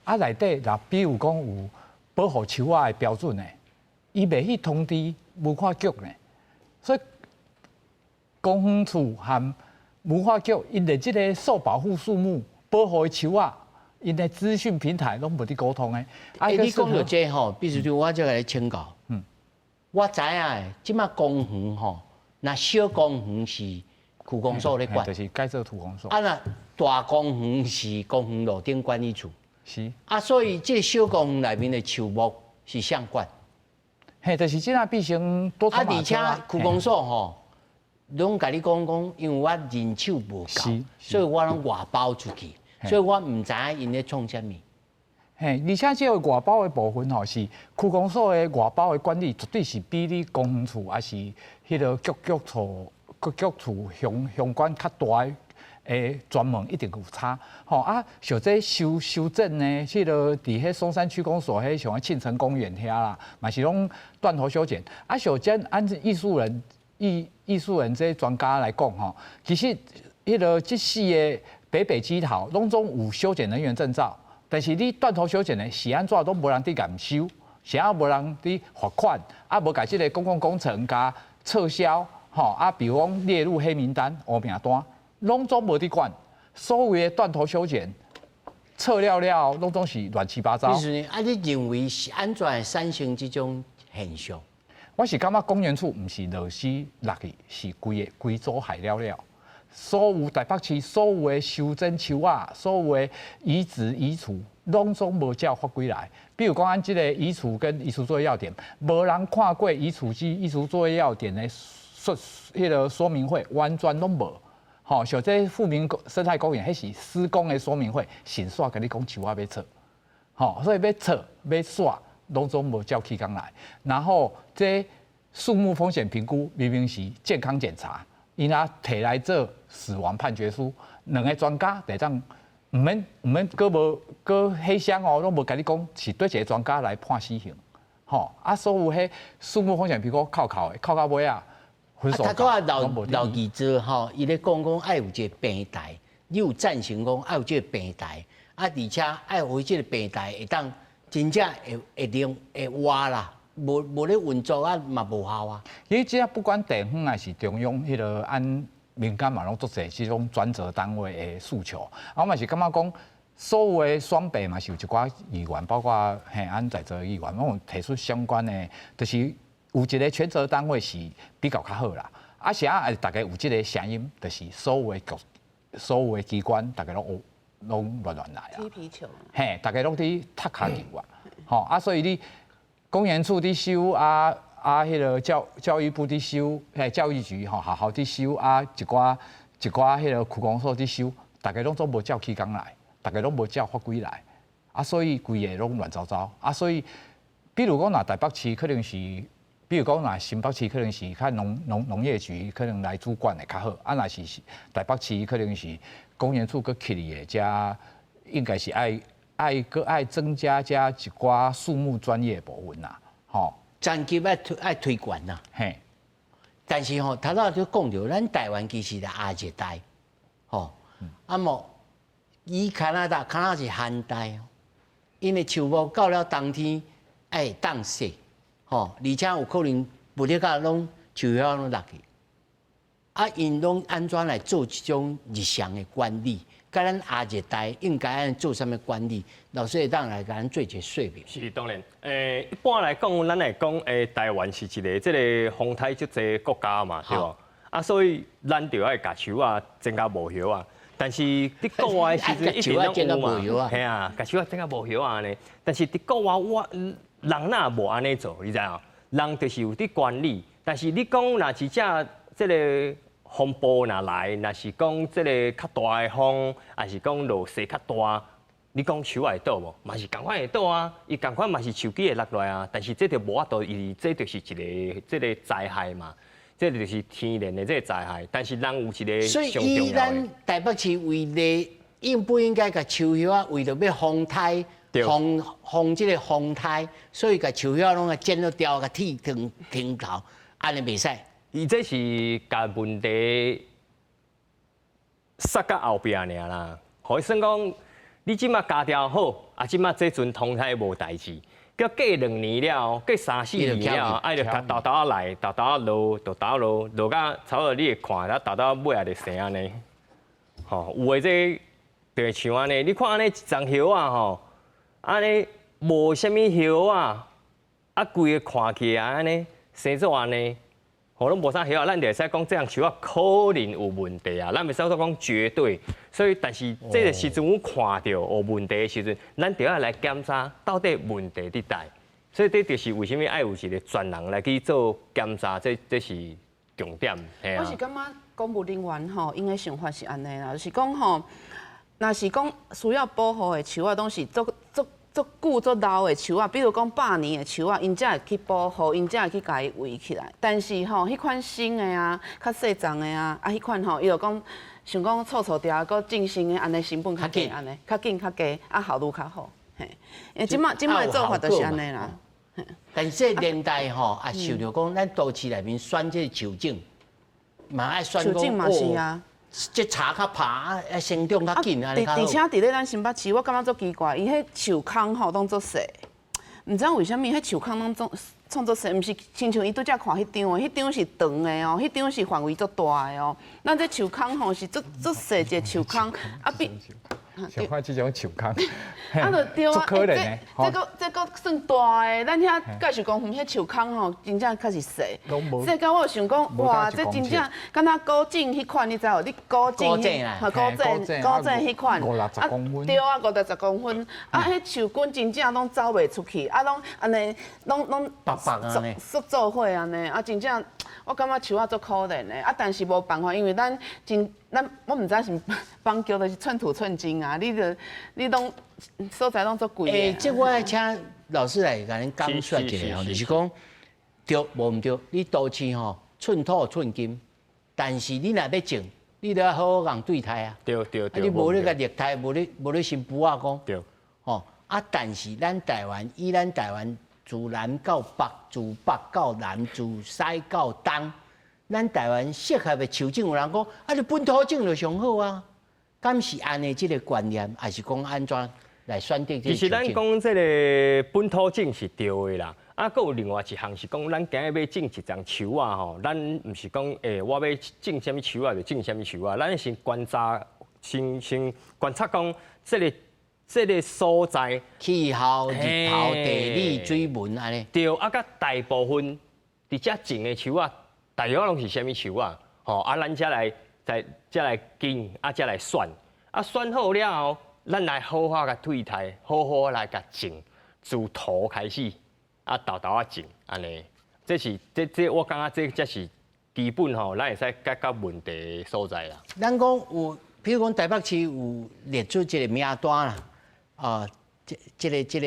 Speaker 5: 啊內底若比如講有保護樹仔的標準的，伊袂去通知文化局呢，所以公園處和文化局𪜶連這个受保護樹木保護的樹仔，𪜶的資訊平台攏無佇溝通的。
Speaker 1: 啊，你講著這吼，秘書長，我才共你請教。我知影，這馬公園吼，若小公園是區公所咧管，
Speaker 5: 就是改做區公所。
Speaker 1: 啊，若大公園是公園路頂管理處。
Speaker 5: 是。
Speaker 1: 啊，所以這小公園內面的樹木是誰管？
Speaker 5: 嘿，就是這馬變成多
Speaker 1: 啊，而且區公所吼，攏共你講講，因為我人手無夠，所以我攏外包出去，所以我毋知影𪜶咧創啥物。
Speaker 5: 嘿，而且這個外包的部分吼，是區公所的外包的管理，絕對是比你公園處抑是彼個局局處鄉鄉管較大的專門一定有差。吼啊，像這修修剪呢，彼個佇彼松山區公所彼像慶城公園遐啦，嘛是攏斷頭修剪。啊，像這按藝術人這專家來講吼，其實彼個這四个北北基桃攏總有修剪人員證照。但是你斷頭修剪的是按怎攏無人佇驗收，是按無人佇罰款，啊無共這个公共工程共撤銷，吼啊，比如講列入黑名單、烏名單，攏總無佇管。所謂的斷頭修剪，撤了了，攏總是亂七八糟。
Speaker 1: 啊，你認為是按怎會產生這種現象？
Speaker 5: 我是感覺公園處毋是螺絲落去，是規个規組害了了。所有台北市所有的修剪樹仔，所有的移植移除，攏總無照法規來。比如講，按這个移除跟移除作業要點，無人看過移除機移除作業要點的說彼个說明會，完全攏無。吼，像這富民生態公園，彼是施工的說明會，先煞共你講樹仔欲撤，吼，所以欲撤欲煞，攏總無照起工來。然後這樹木風險評估明明是健康檢查。伊若提來做死亡判決書，兩个專家會當毋免毋免，閣無閣黑箱哦，攏無共你講是佗一个專家來判死刑，吼啊！所有彼樹木風險評估扣扣的，扣到尾仔，分數
Speaker 1: 頭拄仔老老記者吼，伊咧講講愛有一个平台，你有贊成講愛有這个平台，啊，而且愛予這个平台會當真正會會靈會活啦。無無咧運作啊，嘛無效啊。
Speaker 5: 其實這不管地方還是中央，彼个按民間嘛攏足濟這種專責單位的訴求。啊，我嘛是感覺講，所有的雙北嘛是有一寡議員，包括嘿按在座議員，攏有提出相關的，就是有一个權責單位是比較較好啦。啊，是啊，逐家有這个聲音，就是所有的局、所有的機關，逐家攏攏亂亂來啊。
Speaker 4: 踢皮球。
Speaker 5: 嘿，逐家攏佇踢跤球啊。吼啊，所以你。公園處佇修啊啊，彼个教育部佇修，嘿，教育局吼學校佇修啊，一寡一寡彼个區公所佇修，逐家攏總無照起工來，逐家攏無照法規來，啊，所以規个攏亂糟糟啊，所以，比如講若台北市可能是，比如講若新北市可能是較農業局可能來主管的較好，啊，若是台北市可能是公園處閣起的，遮應該是愛。愛閣愛增加遮一寡樹木專業部分啦，吼，
Speaker 1: 層級愛推愛推懸啦，
Speaker 5: 嘿。
Speaker 1: 但是吼，頭拄仔就講著，咱台灣其實是亞熱帶，吼，啊無以加拿大，加拿大是寒帶，𪜶的樹木到了冬天愛凍死，吼，而且有可能無咧甲攏樹葉攏落去，啊，𪜶攏按怎來做這種日常的管理？佮咱亞熱帶應該按做啥物管理？老師會當來共咱做一個說明。
Speaker 2: 是當然，一般來講，咱來講，台灣是一个這个風颱足濟國家嘛，對無？啊，所以咱就愛共樹仔剪甲無葉仔。但是佇國外的時陣一定攏有嘛，嘿啊，共樹仔剪甲無葉仔呢。但是佇國外我人若無按呢做，你知影？人就是有佇管理，但是你講若是這這个風暴若來，若是講這个較大的風，抑是講落雪較大，你講樹會倒無？嘛是仝款會倒啊，伊仝款嘛是樹枝會落來啊。但是這就無法度，伊這就是一个這个災害嘛，這就是天然的這个災害。但是人有一个
Speaker 1: 所以以咱台北市為例，應不應該共樹葉仔為著欲防颱、防防這个風颱，所以共樹葉仔攏共剪了掉，共剃長長頭，按呢袂使。
Speaker 2: 伊這是共問題塞到後壁爾啦。予伊算講，你這馬鉸掉好，啊，這馬這陣風颱無代誌，叫過兩年了，過三四年了，愛就共沓沓仔來，沓沓仔落，就沓落，落到差不多你會看，啊，沓沓尾仔就生按呢。吼，有的這就會像按呢，你看按呢一叢葉仔吼，按呢無啥物葉仔，啊，規个看起來按呢生做按呢。吼，攏無啥葉仔，咱就會使講這樣樹仔可能有問題啊，咱袂使講絕對。所以，但是這个時陣，阮看著有問題的時陣，咱就愛來檢查到底問題佇佗。所以，這就是為啥物愛有一个專人來去做檢查，這這是重點。
Speaker 4: 我是感覺公務人員吼，𪜶的想法是按呢啦，就是講吼，若是講需要保護的樹仔，攏是足足足久足老的樹仔，比如講100年的樹仔，𪜶才會去保護，𪜶才會去共伊圍起來。但是吼，彼款新的啊，較細叢的啊，啊，彼款吼，伊就講想講厝厝埕閣種新的，按呢成本較低，按呢較緊較低，啊效率較好。嘿，因為這擺這擺的做法就是按呢啦。
Speaker 1: 但是這個年代吼，啊，受著講咱都市內面選這個樹種，嘛愛選
Speaker 4: 樹種嘛是啊。
Speaker 1: 這柴較拍，啊，生長較緊，按呢
Speaker 4: 而且佇咧咱新北市，我感覺足奇怪，伊彼樹空吼攏足細，毋知為啥物彼樹空攏總創足細，毋是親像伊拄才看彼張的，彼張是長的哦，彼張是範圍足大的哦。咱這樹空吼是足足細一個樹空，啊比。
Speaker 5: 想看這種樹空，
Speaker 4: 啊，就對啊，
Speaker 5: 足可憐的，
Speaker 4: 這閣這閣算大的，咱遐介紹公園彼樹空吼，真正較是細。細到我有想講，哇，這真正敢若古井彼款，你知無？你古井，古井，古井彼款，
Speaker 5: 啊，
Speaker 4: 對啊，五六十公分，啊，彼樹根真正攏走袂出去，啊，攏按呢，攏攏
Speaker 1: 白白按呢，
Speaker 4: 縮做伙按呢，啊，真正我感覺樹仔足可憐的，啊，但是無辦法，因為咱真。咱我毋知是板橋就是寸土寸金啊！你著你攏所在攏足貴。
Speaker 1: 欸，這我愛請老師來共恁講說一下吼，就是講對無毋對？你都市吼寸土寸金，但是你若欲種，你著愛好好共對待啊。
Speaker 2: 對對對。
Speaker 1: 你無咧共虐待，無咧無咧新婦仔講。
Speaker 2: 對。
Speaker 1: 吼啊！但是咱台灣以咱台灣自南到北，自北到南，自西到東。咱台灣適合的樹種，有人講啊，你本土種就上好啊，敢是按呢這個觀念，還是講按怎來選擇這個
Speaker 2: 其實咱講這個本土種是對的啦，啊，閣有另外一項是講，咱今日欲種一叢樹仔吼，咱毋是講欸，我欲種啥物樹仔就種啥物樹仔，咱先觀察，先先觀察講這個這個所在
Speaker 1: 氣候、日頭、地理、水文按呢。
Speaker 2: 對，啊，佮大部分佇遮種的樹仔。大約攏是啥物樹仔？吼啊，咱才來再才來揀，啊，才來選。啊，選好了後，咱來好好共對待，好好來共種，自頭開始，啊，沓沓仔種，按呢。這是這這我感覺這才是基本吼，咱會使解決問題的所在啦。
Speaker 1: 咱講有，比如講台北市有列出一個名單啦，啊，這這個這個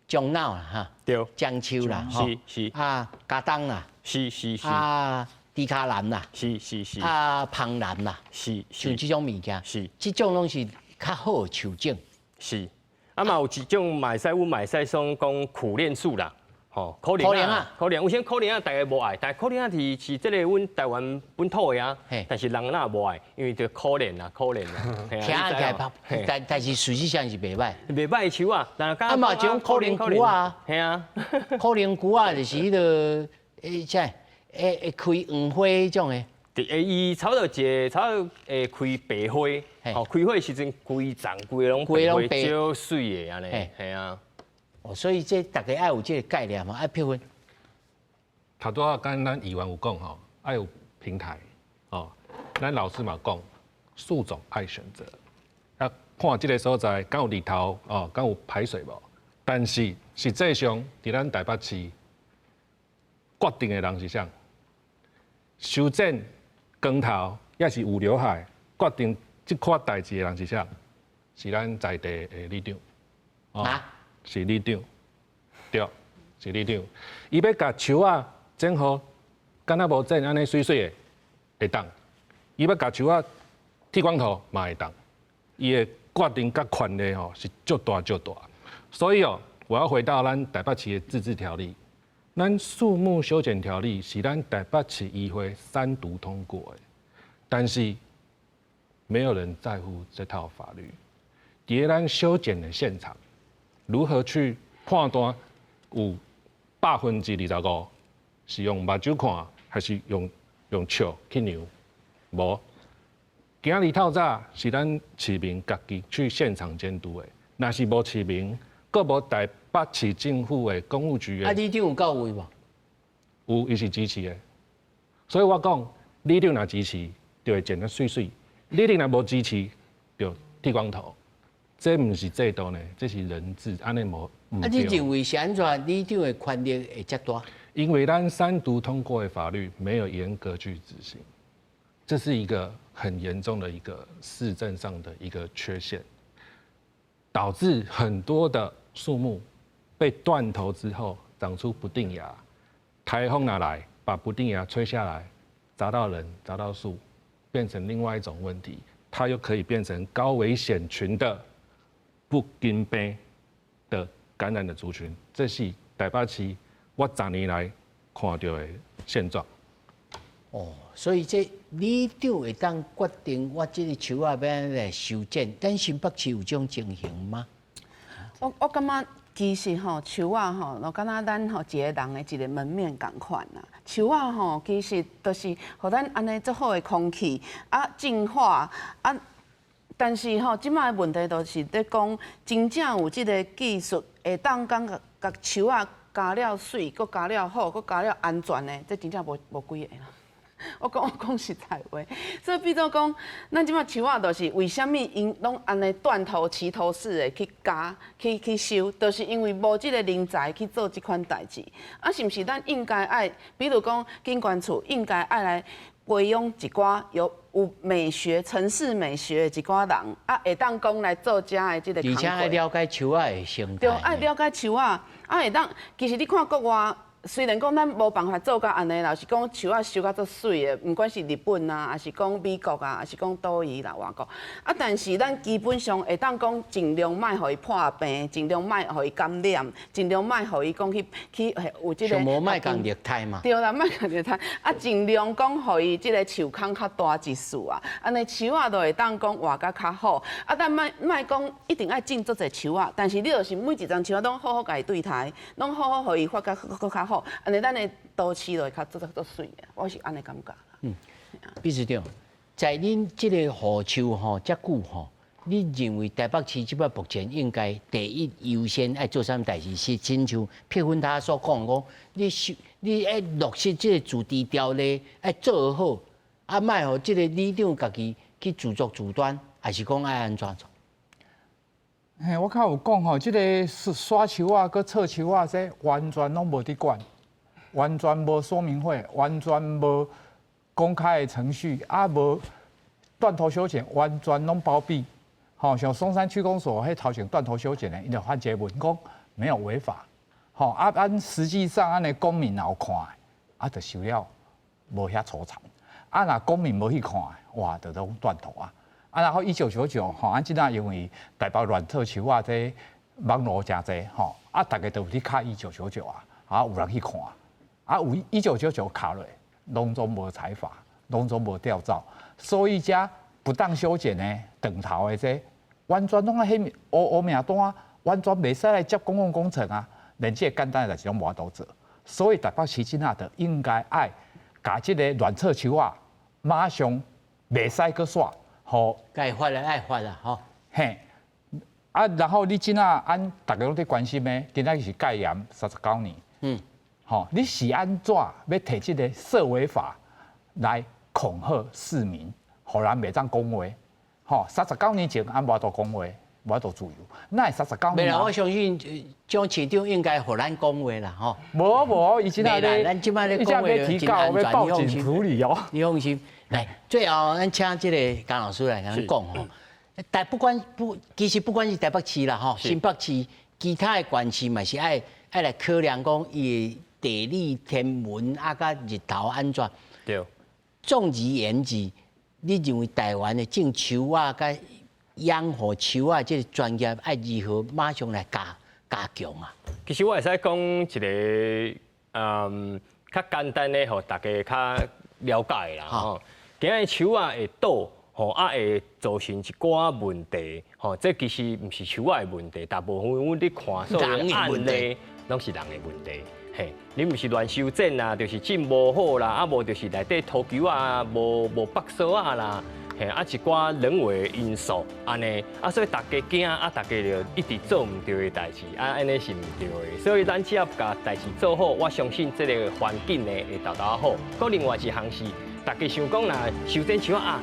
Speaker 1: 樟腦啦，哈，
Speaker 2: 對，
Speaker 1: 樟樹啦，
Speaker 2: 是是，
Speaker 1: 啊，茄苳啦。
Speaker 2: 是是是
Speaker 1: 啊，豬跤蘭啦，
Speaker 2: 是是是
Speaker 1: 啊，芳蘭啦，
Speaker 2: 是
Speaker 1: 像這種物件，
Speaker 2: 是
Speaker 1: 這種攏是較好的樹種。
Speaker 2: 是，啊嘛有一種嘛會使，阮嘛會使說講苦楝樹啦，吼，苦楝啊，苦楝，有啥苦楝仔，大家無愛，但苦楝仔是是這個阮台灣本土的啊，但是人若無愛，因為就苦楝啊，苦楝啊，
Speaker 1: 聽起來但但是事實上是袂䆀，
Speaker 2: 袂䆀的樹啊，
Speaker 1: 啊嘛有一種苦楝龜仔，
Speaker 2: 嘿啊，
Speaker 1: 苦楝龜仔就是彼個。欸，這會會開黃花彼種的，
Speaker 2: 欸，伊差不多一個差不多會開白花，吼，開花的時陣規叢規攏白花，足媠的按呢，嘿啊。
Speaker 1: 哦，所以這大家愛有這個概念嘛，愛評分。
Speaker 3: 頭拄仔剛咱議員有講吼，愛有平台，哦，咱老師嘛講，樹種愛選擇，啊，看這個所在敢有日頭，哦，敢有排水無？但是實際上，佇咱台北市。決定的人是啥？修剪光頭，抑是有劉海？決定這塊代誌的人是啥？是咱在地的里長。
Speaker 1: 啊？
Speaker 3: 是里長，對，是里長。伊欲共樹仔剪予，敢若無剪按呢媠媠的，會當。伊欲共樹仔剃光頭嘛會當。伊的決定佮權力吼是足大足大。所以哦，我要回到咱台北市的自治條例。咱樹木修剪條例是咱台北市議會三讀通過的，但是沒有人在乎這套法律。佇咱修剪的現場，如何去判斷有25%是用目睭看，還是用用尺去量？無。今日透早是咱市民家己去現場監督的，若是無市民，閣無台北市政府的工務局的，
Speaker 1: 啊，里長有到位無？
Speaker 3: 有，伊是支持的。所以我講，里長若支持，就會剪得媠媠；里長若無支持，就剃光頭。這毋是制度呢，這是人治，按呢無。
Speaker 1: 啊，你認為是按怎？里長的權力會遮大？
Speaker 3: 因為咱三讀通過的法律沒有嚴格去執行，這是一個很嚴重的一個市政上的一個缺陷，導致很多的樹木被斷頭之後長出不定芽，颱風哪來把不定芽吹下來，砸到人，砸到樹，變成另外一種問題，它又可以變成高危險群的不根病的感染的族群，這是台北市我10年來看到的現狀。
Speaker 1: 哦，所以這里長會當決定我這個樹仔欲按怎來修剪，咱新北市有這種情形嗎？
Speaker 4: 我感覺其實吼樹仔吼，就敢若咱吼一個人的一個門面仝款啦。樹仔吼，其實就是予咱按呢足好的空氣啊，淨化啊。但是吼，這擺的問題就是咧講，真正有這個技術會當講共共樹仔加了媠，閣加了好，閣加了安全的，這真正無無幾个啦。我講實在話，所以變做講，咱這擺樹仔就是為啥物𪜶攏按呢斷頭齊頭式的去加去修，就是因為無這個人才去做這款代誌。啊，是毋是咱應該愛，比如講景觀處應該愛來培養一寡有美學、城市美學的一寡人，啊，會當講來做遮的這個
Speaker 1: 而且愛了解樹仔的生態。
Speaker 4: 對，愛了解樹仔，啊，會當其實你看國外。雖然講咱無辦法做到按呢啦，是講樹仔修甲足媠的，毋管是日本啊，抑是講美國啊，抑是講佗位啦，外國。啊，但是咱基本上會當講盡量莫予伊破病，盡量莫予伊感染，盡量莫予伊講去去有這個。
Speaker 1: 無莫共虐待嘛。
Speaker 4: 對啦，莫共虐待。啊，盡量講予伊這個樹空較大一束啊，按呢樹仔就會當講活甲較好。啊，但莫莫講一定愛種足濟樹仔，但是你就是每一叢樹仔攏好好共伊對待，攏好好予伊發甲閣較好，按呢咱的都市就會較足足媠的，我是按呢感覺。
Speaker 1: 嗯，秘書長，在恁這個護樹吼遮久吼，你認為台北市這擺目前應該第一優先愛做啥物代誌？是親像佩芬他所講講，你修你愛落實這個自治條例，愛做好，啊，莫予這個里長家己去自作主張，還是講愛按怎做？
Speaker 5: 嘿，我較有講吼，這個刷樹仔、閣切樹仔，這完全攏無佇管，完全無說明會，完全無公開的程序，啊無斷頭修剪，完全攏包庇。吼，像松山區公所彼頭前斷頭修剪的，伊就發一個文講沒有違法。吼，啊，咱實際上按呢公民有看，啊，就修了無遐粗殘。啊，若公民無去看，哇，就攏斷頭啊。啊，然後1999吼，啊，這若因為台北亂切樹仔這網路誠濟吼，啊，逐家都有去敲一九九九啊，啊，有人去看，啊，有一九九九敲落，攏總無裁罰，攏總無吊照，所以遮不當修剪的斷頭的這完全攏喺彼烏烏名單，完全袂使來接公共工程啊，連這個簡單的代誌攏無法度做，所以台北市這若就應該愛共這個亂切樹仔，馬上袂使閣煞。吼，
Speaker 1: 該罰的愛罰啦，吼。
Speaker 5: 嘿，啊，然後你這若按逐家攏佇關心的，今仔日是戒嚴39年，吼，你是按怎欲提這個涉違法來恐嚇市民，予人袂當講話？吼，39年前按無法度講話，無法度自由，哪會三十九年？
Speaker 1: 袂啦，我相信蔣市長應該予咱講話啦，吼。
Speaker 5: 無無，伊這若咧，
Speaker 1: 咱這擺咧講話就真安全，
Speaker 5: 報警處理哦。
Speaker 1: 你放心。來，最後咱請這個江老師來共咱講吼。但不管不，其實不管是台北市啦，吼，新北市，其他的縣市嘛是愛愛來考量講伊的地理天文啊，佮日頭按怎。
Speaker 2: 對。
Speaker 1: 總而言之，你認為台灣的種樹仔佮養護樹仔這個專業愛如何馬上來加加強啊？
Speaker 2: 其實我會使講一個較簡單的，予大家較了解啦吼。今仔樹仔會倒，吼啊會造成一寡問題，吼，這其實毋是樹仔的問題，大部分阮咧看所有的案例，攏是人的問題。嘿，你毋是亂修剪啦，就是種無好啦，啊無就是內底塗球啊，無無縛索仔啦，嘿，啊一寡人為因素按呢，啊所以大家驚，啊大家就一直做毋對的代誌，啊按呢是毋對的。所以咱只要共代誌做好，我相信這個環境呢會沓沓好。閣另外一項是，大家想講若修剪樹仔啊，